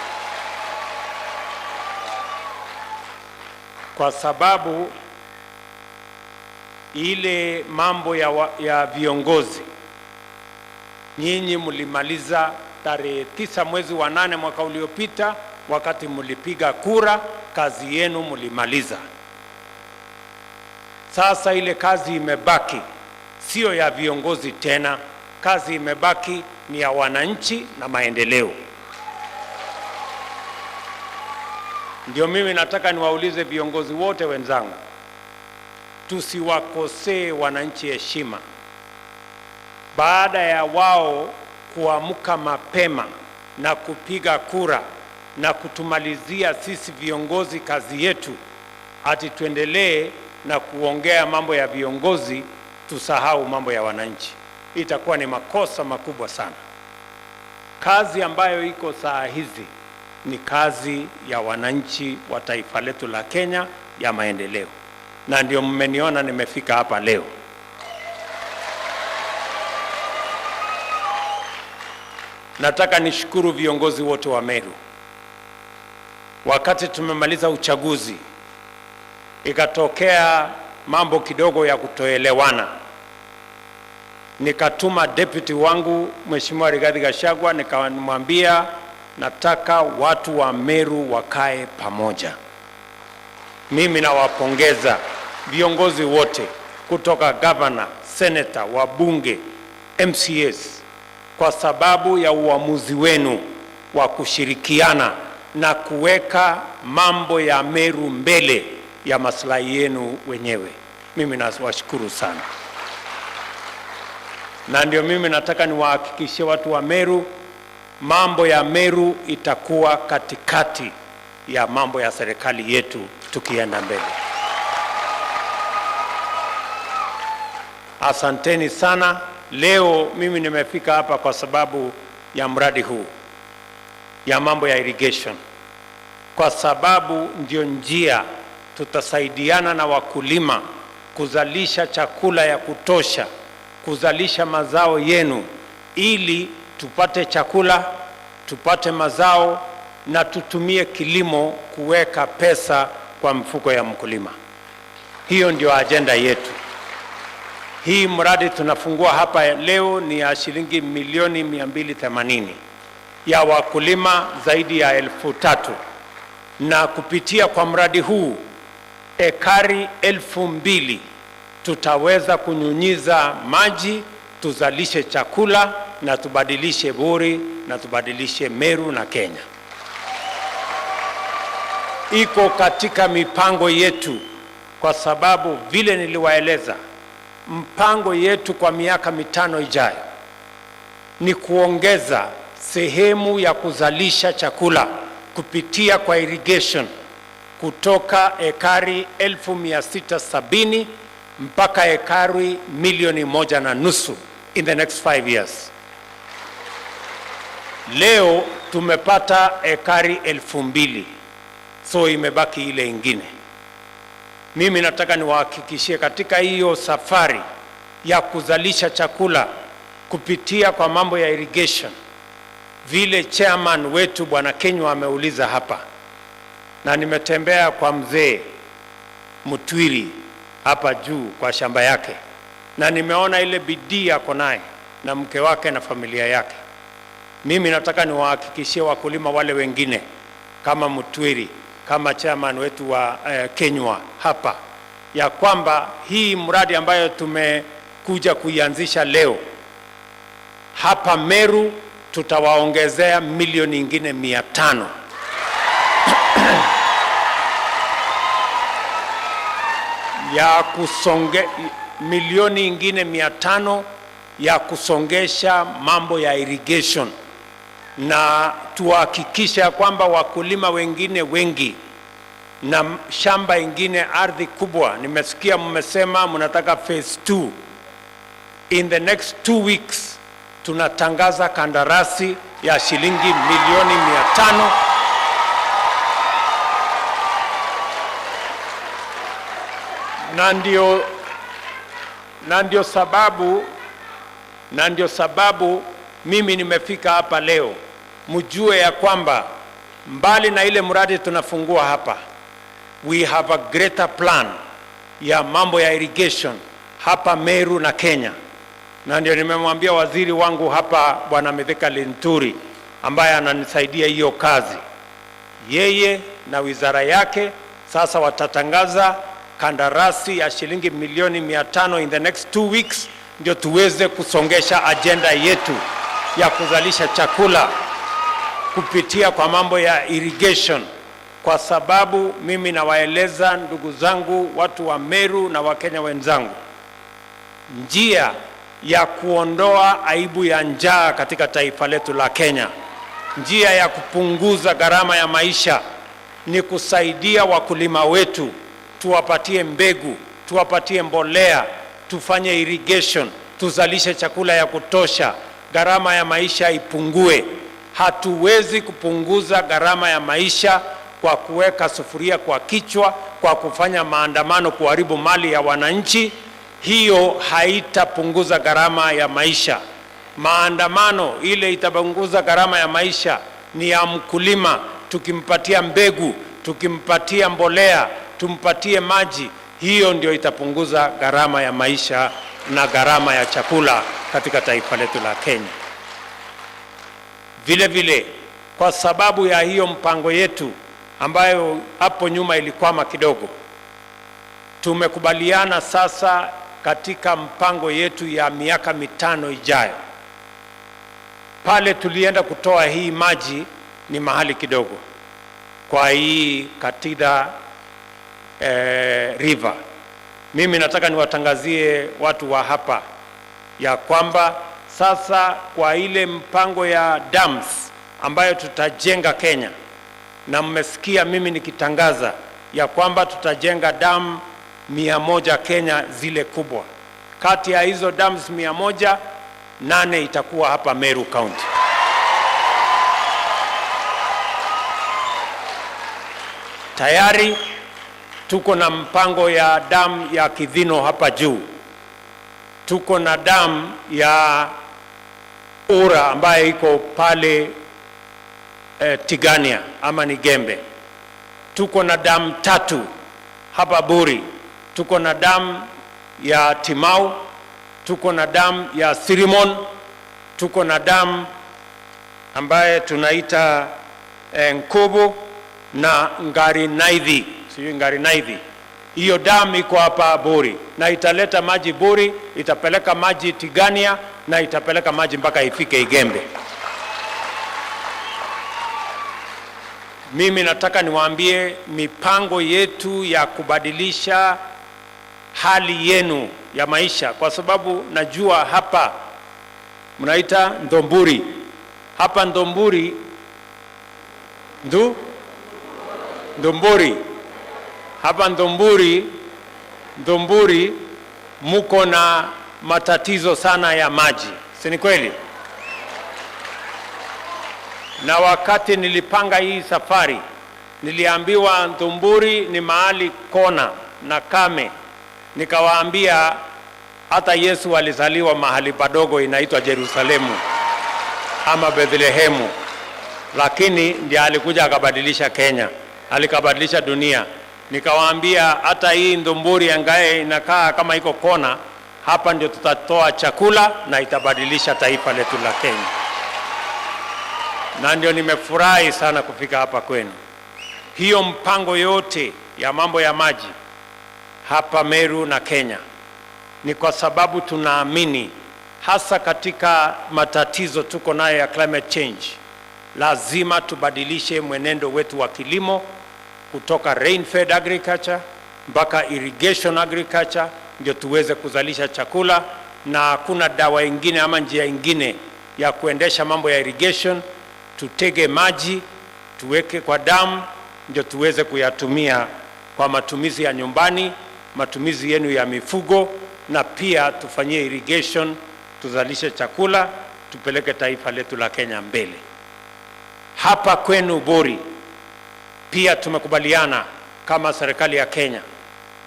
Speaker 1: kwa sababu ile mambo ya viongozi nyinyi mlimaliza tarehe 9 mwezi wa 8 mwaka uliopita, wakati mlipiga kura, kazi yenu mlimaliza. Sasa ile kazi imebaki sio ya viongozi tena, kazi imebaki ni ya wananchi na maendeleo. Ndio mimi nataka niwaulize viongozi wote wenzangu, tusiwakosee wananchi heshima. Baada ya wao kuamka mapema na kupiga kura na kutumalizia sisi viongozi kazi yetu, ati tuendelee na kuongea mambo ya viongozi, tusahau mambo ya wananchi, itakuwa ni makosa makubwa sana. Kazi ambayo iko saa hizi ni kazi ya wananchi wa taifa letu la Kenya ya maendeleo, na ndio mmeniona nimefika hapa leo. Nataka nishukuru viongozi wote wa Meru. Wakati tumemaliza uchaguzi, ikatokea mambo kidogo ya kutoelewana, nikatuma deputy wangu Mheshimiwa Rigathi Gachagua, nikamwambia nataka watu wa Meru wakae pamoja. Mimi nawapongeza viongozi wote kutoka governor, senator, wabunge, MCAs kwa sababu ya uamuzi wenu wa kushirikiana na kuweka mambo ya Meru mbele ya maslahi yenu wenyewe. Mimi nawashukuru sana, na ndio mimi nataka niwahakikishie watu wa Meru, mambo ya Meru itakuwa katikati ya mambo ya serikali yetu tukienda mbele. Asanteni sana. Leo mimi nimefika hapa kwa sababu ya mradi huu ya mambo ya irrigation, kwa sababu ndio njia tutasaidiana na wakulima kuzalisha chakula ya kutosha, kuzalisha mazao yenu, ili tupate chakula, tupate mazao na tutumie kilimo kuweka pesa kwa mfuko ya mkulima. Hiyo ndio ajenda yetu. Hii mradi tunafungua hapa leo ni ya shilingi milioni 280 ya wakulima zaidi ya 3,000, na kupitia kwa mradi huu ekari 2,000 tutaweza kunyunyiza maji, tuzalishe chakula na tubadilishe Buri na tubadilishe Meru na Kenya. Iko katika mipango yetu, kwa sababu vile niliwaeleza, mpango yetu kwa miaka 5 ijayo ni kuongeza sehemu ya kuzalisha chakula kupitia kwa irrigation kutoka ekari 670,000 mpaka ekari 1.5 milioni in the next 5 years. Leo tumepata ekari 2,000, so imebaki ile ingine. Mimi nataka niwahakikishie katika hiyo safari ya kuzalisha chakula kupitia kwa mambo ya irrigation, vile chairman wetu Bwana Kenywa ameuliza hapa, na nimetembea kwa mzee Mutwiri hapa juu kwa shamba yake, na nimeona ile bidii ako naye na mke wake na familia yake. Mimi nataka niwahakikishie wakulima wale wengine kama Mutwiri, kama chairman wetu wa Kenywa hapa, ya kwamba hii mradi ambayo tumekuja kuianzisha leo hapa Meru tutawaongezea milioni ingine 500 ya kusonge, milioni ingine 500 ya kusongesha mambo ya irrigation, na tuhakikisha kwamba wakulima wengine wengi na shamba ingine ardhi kubwa. Nimesikia mmesema mnataka phase 2. In the next 2 weeks tunatangaza kandarasi ya shilingi milioni 500 na ndio sababu mimi nimefika hapa leo, mjue ya kwamba mbali na ile mradi tunafungua hapa, we have a greater plan ya mambo ya irrigation hapa Meru na Kenya. Na ndio nimemwambia waziri wangu hapa Bwana Mithika Linturi ambaye ananisaidia hiyo kazi, yeye na wizara yake sasa watatangaza kandarasi ya shilingi milioni 500 in the next 2 weeks, ndio tuweze kusongesha agenda yetu ya kuzalisha chakula kupitia kwa mambo ya irrigation. Kwa sababu mimi nawaeleza ndugu zangu watu wa Meru na Wakenya wenzangu, njia ya kuondoa aibu ya njaa katika taifa letu la Kenya, njia ya kupunguza gharama ya maisha ni kusaidia wakulima wetu, tuwapatie mbegu, tuwapatie mbolea, tufanye irrigation, tuzalishe chakula ya kutosha, gharama ya maisha ipungue. Hatuwezi kupunguza gharama ya maisha kwa kuweka sufuria kwa kichwa, kwa kufanya maandamano kuharibu mali ya wananchi. Hiyo haitapunguza gharama ya maisha. Maandamano ile itapunguza gharama ya maisha ni ya mkulima, tukimpatia mbegu, tukimpatia mbolea, tumpatie maji, hiyo ndio itapunguza gharama ya maisha na gharama ya chakula katika taifa letu la Kenya. Vile vile, kwa sababu ya hiyo mpango yetu ambayo hapo nyuma ilikwama kidogo, tumekubaliana sasa katika mpango yetu ya miaka 5 ijayo. Pale tulienda kutoa hii maji ni mahali kidogo kwa hii Katida River. Mimi nataka niwatangazie watu wa hapa ya kwamba sasa kwa ile mpango ya dams ambayo tutajenga Kenya, na mmesikia mimi nikitangaza ya kwamba tutajenga dam 100 Kenya zile kubwa. Kati ya hizo dams 100, 8 itakuwa hapa Meru County. Tayari tuko na mpango ya dam ya Kithino hapa juu. Tuko na dam ya Ura ambayo iko pale Tigania ama ni Gembe. Tuko na dam 3 hapa Buri. Tuko na dam ya Timau, tuko na dam ya Sirimon, tuko na dam ambaye tunaita Nkubu na Ngarinaithi, sijui Ngarinaithi. Hiyo dam iko hapa Buri na italeta maji Buri, itapeleka maji Tigania na itapeleka maji mpaka ifike Igembe. Mimi nataka niwaambie mipango yetu ya kubadilisha hali yenu ya maisha, kwa sababu najua hapa mnaita Ndomburi, hapa Ndomburi Ndomburi, hapa Ndomburi, Ndomburi muko na matatizo sana ya maji, si ni kweli? Na wakati nilipanga hii safari niliambiwa Ndomburi ni mahali kona na kame. Nikawaambia hata Yesu alizaliwa mahali padogo inaitwa Yerusalemu ama Bethlehemu, lakini ndiye alikuja akabadilisha Kenya, alikabadilisha dunia. Nikawaambia hata hii Ndomburi angaye inakaa kama iko kona, hapa ndio tutatoa chakula na itabadilisha taifa letu la Kenya. Na ndio nimefurahi sana kufika hapa kwenu. Hiyo mpango yote ya mambo ya maji hapa Meru na Kenya ni kwa sababu tunaamini hasa katika matatizo tuko nayo ya climate change, lazima tubadilishe mwenendo wetu wa kilimo kutoka rain-fed agriculture mpaka irrigation agriculture, ndio tuweze kuzalisha chakula, na hakuna dawa ingine ama njia ingine ya kuendesha mambo ya irrigation. Tutege maji tuweke kwa damu, ndio tuweze kuyatumia kwa matumizi ya nyumbani, matumizi yenu ya mifugo, na pia tufanyie irrigation, tuzalishe chakula, tupeleke taifa letu la Kenya mbele. Hapa kwenu Bori pia tumekubaliana kama serikali ya Kenya,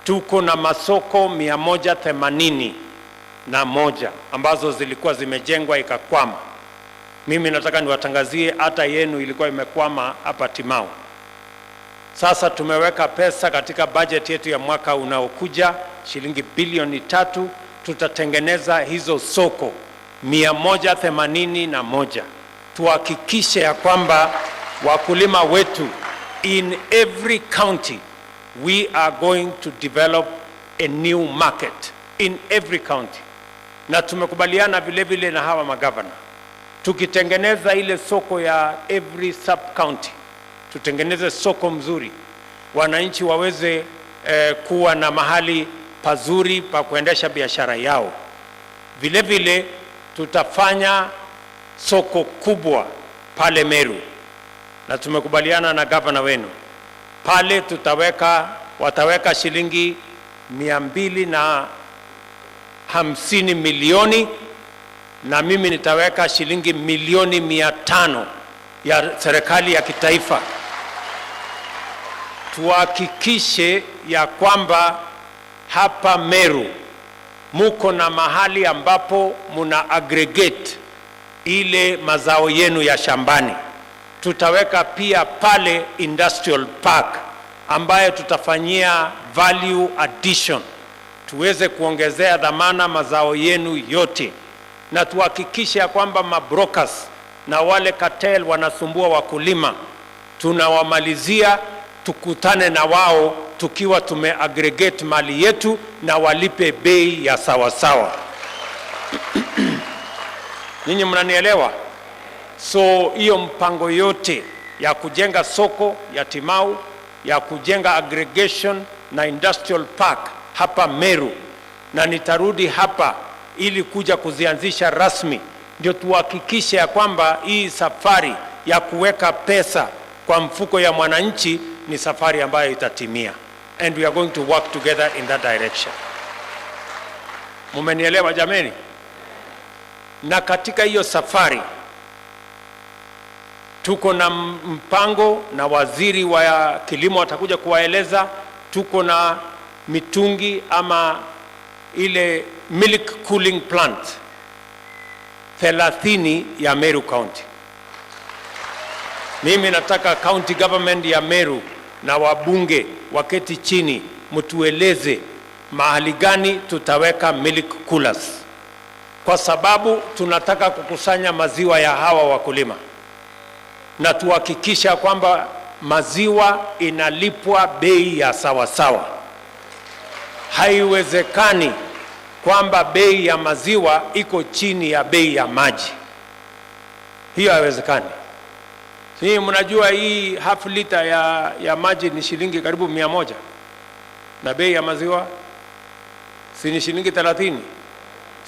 Speaker 1: tuko na masoko 181 ambazo zilikuwa zimejengwa ikakwama. Mimi nataka niwatangazie hata yenu ilikuwa imekwama hapa Timau. Sasa tumeweka pesa katika budget yetu ya mwaka unaokuja shilingi bilioni 3, tutatengeneza hizo soko 181, tuhakikishe ya kwamba wakulima wetu in every county we are going to develop a new market in every county. Na tumekubaliana vile vile na hawa magavana, tukitengeneza ile soko ya every sub county, tutengeneze soko mzuri, wananchi waweze kuwa na mahali pazuri pa kuendesha biashara yao. Vile vile tutafanya soko kubwa pale Meru, na tumekubaliana na gavana wenu pale wataweka shilingi 250 milioni, na mimi nitaweka shilingi milioni 500 ya serikali ya kitaifa, tuhakikishe ya kwamba hapa Meru muko na mahali ambapo muna aggregate ile mazao yenu ya shambani. Tutaweka pia pale industrial park ambayo tutafanyia value addition, tuweze kuongezea dhamana mazao yenu yote, na tuhakikishe ya kwamba mabrokers na wale cartel wanasumbua wakulima tunawamalizia, tukutane na wao tukiwa tumeaggregate mali yetu na walipe bei ya sawasawa. Ninyi mnanielewa? So hiyo mpango yote ya kujenga soko ya Timau, ya kujenga aggregation na industrial park hapa Meru, na nitarudi hapa ili kuja kuzianzisha rasmi, ndio tuhakikishe ya kwamba hii safari ya kuweka pesa kwa mfuko ya mwananchi ni safari ambayo itatimia, and we are going to work together in that direction. Mumenielewa jameni? Na katika hiyo safari tuko na mpango na waziri wa kilimo atakuja kuwaeleza. Tuko na mitungi ama ile milk cooling plant 30 ya Meru County. Mimi nataka county government ya Meru na wabunge waketi chini, mtueleze mahali gani tutaweka milk coolers, kwa sababu tunataka kukusanya maziwa ya hawa wakulima na tuhakikisha kwamba maziwa inalipwa bei ya sawasawa. Haiwezekani
Speaker 15: kwamba bei ya maziwa iko chini ya bei ya maji. Hiyo haiwezekani. Nyinyi mnajua hii half liter ya maji ni shilingi karibu 100 na bei ya maziwa si ni shilingi 30.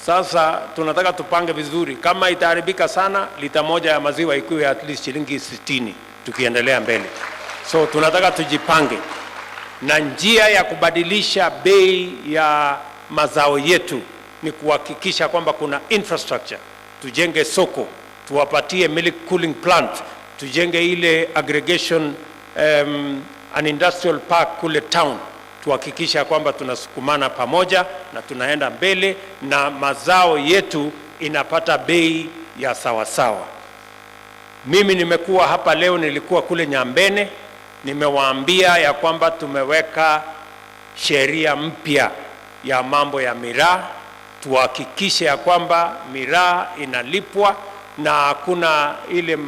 Speaker 15: Sasa tunataka tupange vizuri, kama itaharibika sana, lita moja ya maziwa ikiwe at least shilingi 60 tukiendelea mbele. So tunataka tujipange, na njia ya kubadilisha bei ya mazao yetu ni kuhakikisha kwamba kuna infrastructure, tujenge soko, tuwapatie milk cooling plant, tujenge ile aggregation an industrial park kule town, tuhakikisha kwamba tunasukumana pamoja na tunaenda mbele na mazao yetu inapata bei ya sawasawa. Mimi nimekuwa hapa leo, nilikuwa kule Nyambene, nimewaambia ya kwamba tumeweka sheria mpya ya mambo ya miraa, tuhakikishe ya kwamba miraa inalipwa na hakuna ile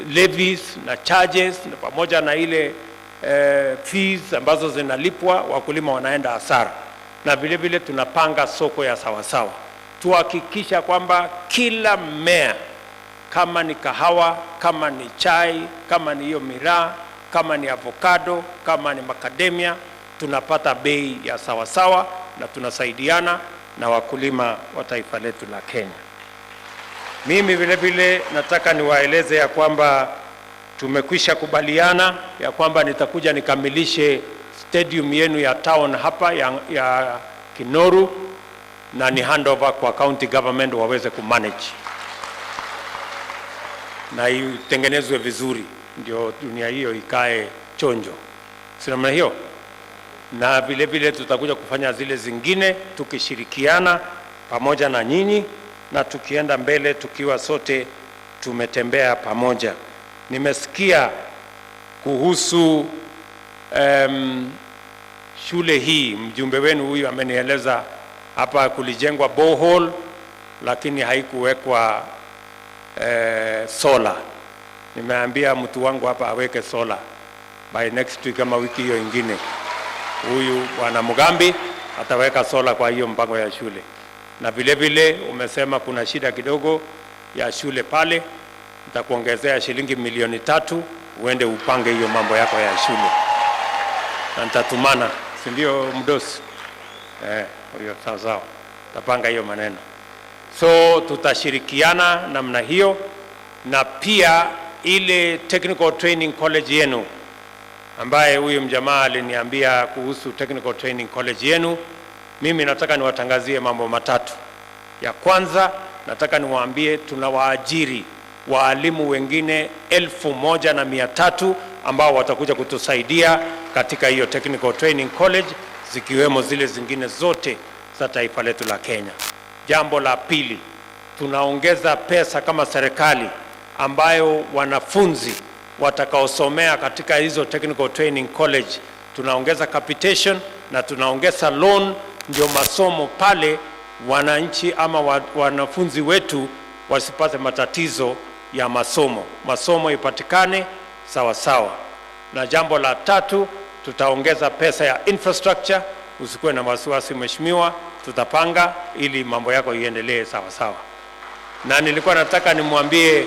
Speaker 15: levies na charges na pamoja na ile fees ambazo zinalipwa, wakulima wanaenda hasara. Na vile vile tunapanga soko ya sawasawa, tuhakikisha kwamba kila mmea, kama ni kahawa, kama ni chai, kama ni hiyo miraa, kama ni avocado, kama ni macadamia, tunapata bei ya sawasawa na tunasaidiana na wakulima wa taifa letu la Kenya. Mimi vile vile nataka niwaeleze ya kwamba tumekwisha kubaliana ya kwamba nitakuja nikamilishe stadium yenu ya town hapa ya Kinoru na ni handover kwa county government waweze kumanage na itengenezwe vizuri, ndio dunia hiyo ikae chonjo, si namna hiyo? Na vile vile tutakuja kufanya zile zingine tukishirikiana pamoja na nyinyi na tukienda mbele tukiwa sote tumetembea pamoja. Nimesikia kuhusu shule hii, mjumbe wenu huyu amenieleza hapa kulijengwa borehole lakini haikuwekwa solar. Nimeambia mtu wangu hapa aweke solar by next week kama wiki hiyo ingine, huyu bwana Mugambi ataweka solar kwa hiyo mpango ya shule. Na vile vile umesema kuna shida kidogo ya shule pale, nitakuongezea shilingi milioni 3 uende upange hiyo mambo yako ya shule, na nitatumana, si ndio mdosi? Eh, hiyo sawa sawa, tapanga hiyo maneno. So tutashirikiana namna hiyo, na pia ile technical training college yenu ambaye huyu mjamaa aliniambia kuhusu technical training college yenu, mimi nataka niwatangazie mambo matatu. Ya kwanza, nataka niwaambie tunawaajiri waalimu wengine 1,300 ambao watakuja kutusaidia katika hiyo technical training college, zikiwemo zile zingine zote za taifa letu la Kenya. Jambo la pili, tunaongeza pesa kama serikali ambayo wanafunzi watakaosomea katika hizo technical training college, tunaongeza capitation na tunaongeza loan, ndio masomo pale wananchi ama wanafunzi wetu wasipate matatizo ya masomo, masomo ipatikane sawa sawa. Na jambo la tatu, tutaongeza pesa ya infrastructure. Usikuwe na wasiwasi mheshimiwa, tutapanga ili mambo yako iendelee sawa sawa. Na nilikuwa nataka nimwambie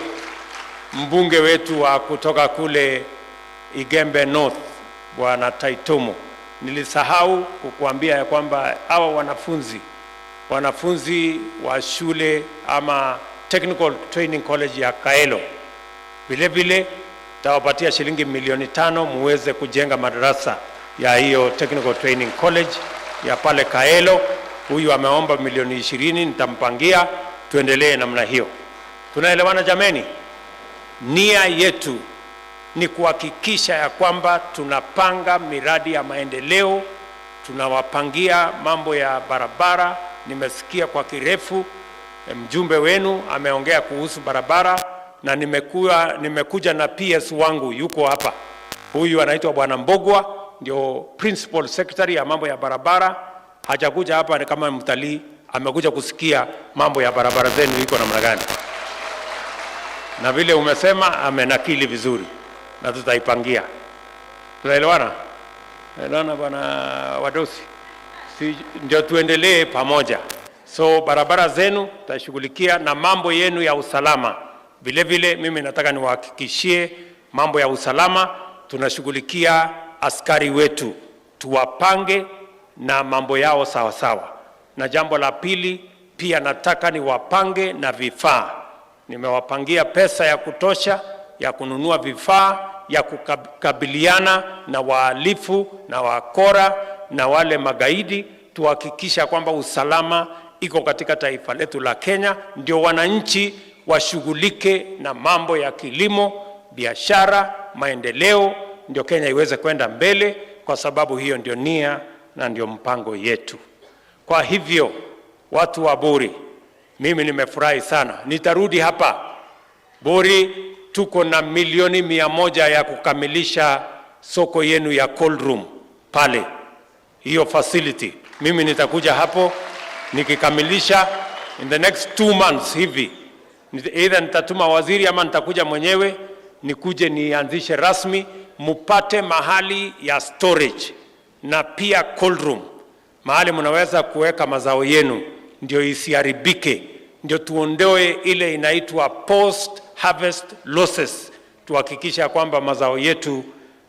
Speaker 15: mbunge wetu wa kutoka kule Igembe North, Bwana Taitumo, nilisahau kukuambia ya kwamba hawa wanafunzi wa shule ama Technical Training College ya Kaelo, vile vile tawapatia shilingi milioni 5 muweze kujenga madarasa ya hiyo Technical Training College ya pale Kaelo. Huyu ameomba milioni 20, nitampangia tuendelee namna hiyo. Tunaelewana jameni? Nia yetu ni kuhakikisha ya kwamba tunapanga miradi ya maendeleo, tunawapangia mambo ya barabara. Nimesikia kwa kirefu mjumbe wenu ameongea kuhusu barabara, na nimekuja na PS wangu yuko hapa, huyu anaitwa Bwana Mbogwa, ndio principal secretary ya mambo ya barabara. Hajakuja hapa ni kama mtalii, amekuja kusikia mambo ya barabara zenu iko namna gani, na vile umesema amenakili vizuri na tutaipangia. Tunaelewana? Tunaelewana bwana Wadosi? Si, ndio tuendelee pamoja. So barabara zenu tutashughulikia na mambo yenu ya usalama vile vile. Mimi nataka niwahakikishie mambo ya usalama, tunashughulikia askari wetu, tuwapange na mambo yao sawa sawa. Na jambo la pili pia nataka niwapange na vifaa. Nimewapangia pesa ya kutosha ya kununua vifaa ya kukabiliana na wahalifu na wakora na wale magaidi, tuhakikisha kwamba usalama iko katika taifa letu la Kenya, ndio wananchi washughulike na mambo ya kilimo, biashara, maendeleo, ndio Kenya iweze kwenda mbele, kwa sababu hiyo ndio nia na ndio mpango yetu. Kwa hivyo watu wa Buuri, mimi nimefurahi sana, nitarudi hapa Buuri. Tuko na milioni 100 ya kukamilisha soko yenu ya cold room pale, hiyo facility. Mimi nitakuja hapo nikikamilisha in the next 2 months hivi, either nitatuma waziri ama nitakuja mwenyewe nikuje nianzishe rasmi, mupate mahali ya storage na pia cold room, mahali mnaweza kuweka mazao yenu ndio isiharibike, ndio tuondoe ile inaitwa post harvest losses, tuhakikisha kwamba mazao yetu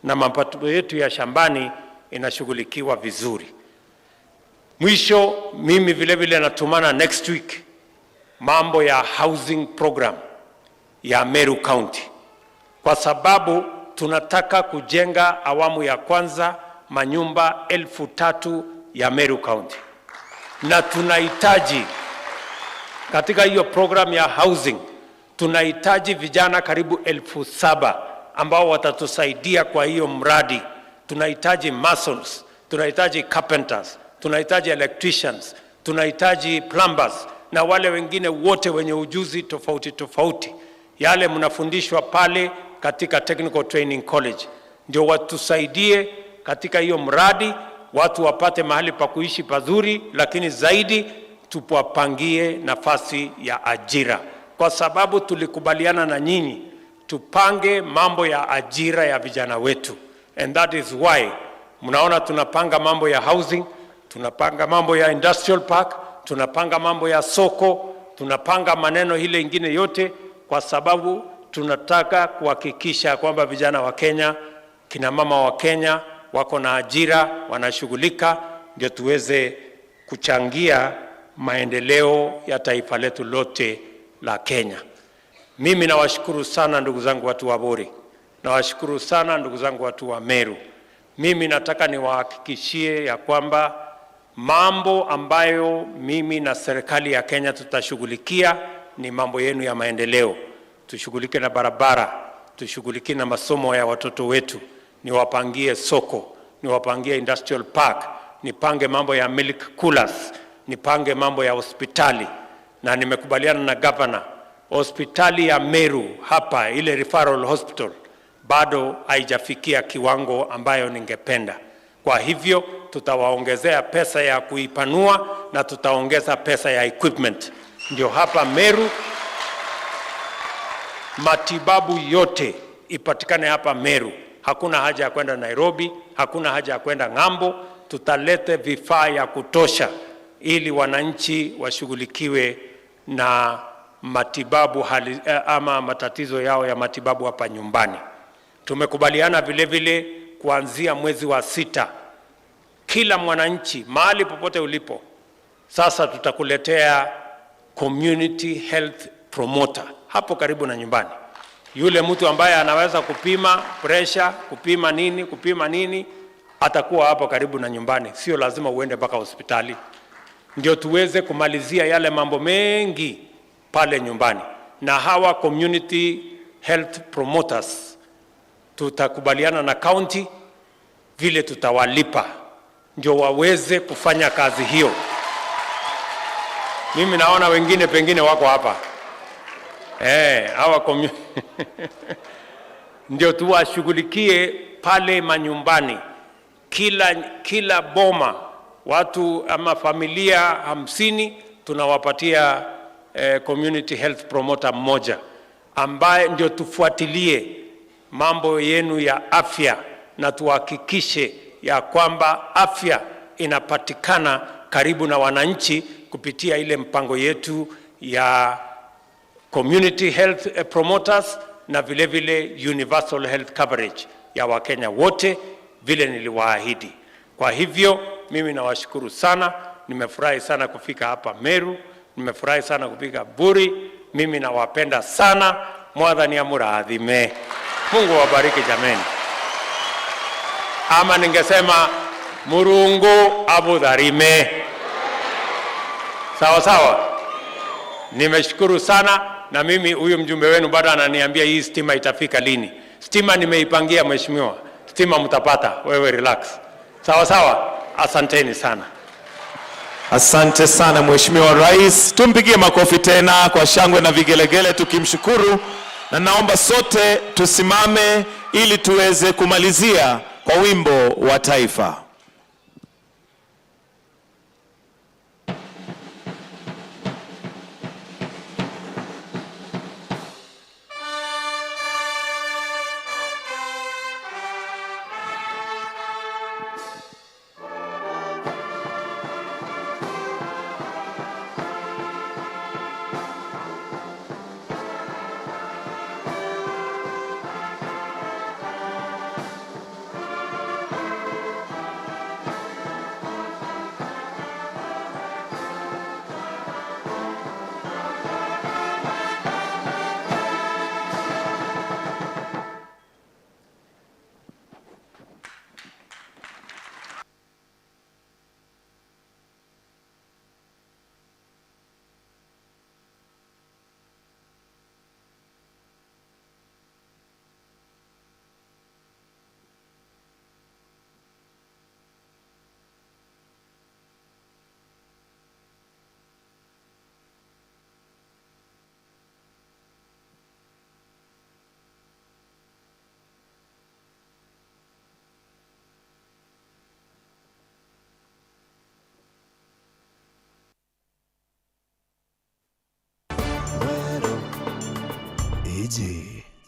Speaker 15: na mapato yetu ya shambani inashughulikiwa vizuri. Mwisho, mimi vile vile natumana next week mambo ya housing program ya Meru County, kwa sababu tunataka kujenga awamu ya kwanza manyumba 3,000 ya Meru County, na tunahitaji katika hiyo program ya housing tunahitaji vijana karibu 7,000 ambao watatusaidia kwa hiyo mradi. Tunahitaji masons, tunahitaji carpenters, tunahitaji electricians, tunahitaji plumbers na wale wengine wote wenye ujuzi tofauti tofauti, yale mnafundishwa pale katika Technical Training College, ndio watusaidie katika hiyo mradi, watu wapate mahali pa kuishi pazuri, lakini zaidi tuwapangie nafasi ya ajira, kwa sababu tulikubaliana na nyinyi tupange mambo ya ajira ya vijana wetu, and that is why mnaona tunapanga mambo ya housing, tunapanga mambo ya industrial park, tunapanga mambo ya soko, tunapanga maneno ile ingine yote, kwa sababu tunataka kuhakikisha kwamba vijana wa Kenya, kina mama wa Kenya wako na ajira, wanashughulika, ndio tuweze kuchangia maendeleo ya taifa letu lote la Kenya. Mimi nawashukuru sana ndugu zangu watu wa Buuri, nawashukuru sana ndugu zangu watu wa Meru. Mimi nataka niwahakikishie ya kwamba mambo ambayo mimi na serikali ya Kenya tutashughulikia ni mambo yenu ya maendeleo. Tushughulike na barabara, tushughulike na masomo ya watoto wetu, niwapangie soko, niwapangie industrial park, nipange mambo ya milk coolers, nipange mambo ya hospitali, na nimekubaliana na governor, hospitali ya Meru hapa, ile referral hospital bado haijafikia kiwango ambayo ningependa. Kwa hivyo tutawaongezea pesa ya kuipanua na tutaongeza pesa ya equipment, ndio hapa Meru matibabu yote ipatikane hapa Meru. Hakuna haja ya kwenda Nairobi, hakuna haja ya kwenda ng'ambo. Tutalete vifaa ya kutosha ili wananchi washughulikiwe na matibabu hali, ama matatizo yao ya matibabu hapa nyumbani. Tumekubaliana vile vile kuanzia mwezi wa sita, kila mwananchi mahali popote ulipo, sasa tutakuletea community health promoter hapo karibu na nyumbani, yule mtu ambaye anaweza kupima pressure, kupima nini, kupima nini, atakuwa hapo karibu na nyumbani, sio lazima uende mpaka hospitali, ndio tuweze kumalizia yale mambo mengi pale nyumbani. Na hawa community health promoters tutakubaliana na county vile tutawalipa ndio waweze kufanya kazi hiyo. Mimi naona wengine pengine wako hapa, hawa ndio tuwashughulikie pale manyumbani, kila boma watu ama familia 50 tunawapatia community health promoter mmoja ambaye ndio tufuatilie mambo yenu ya afya na tuhakikishe ya kwamba afya inapatikana karibu na wananchi kupitia ile mpango yetu ya community health promoters na vile vile universal health coverage ya Wakenya wote vile niliwaahidi. Kwa hivyo mimi nawashukuru sana, nimefurahi sana kufika hapa Meru, nimefurahi sana kufika Buri. Mimi nawapenda sana, Mwathani amurathime. Mungu awabariki jameni. Ama ningesema Murungu abudharime. Sawa sawa. Nimeshukuru sana, na mimi huyu mjumbe wenu bado ananiambia hii stima itafika lini. Stima nimeipangia mheshimiwa, stima mtapata, wewe relax. Sawa sawa, asanteni sana.
Speaker 16: Asante sana Mheshimiwa Rais, tumpigie makofi tena kwa shangwe na vigelegele tukimshukuru, na naomba sote tusimame ili tuweze kumalizia kwa wimbo wa taifa.
Speaker 17: AJ.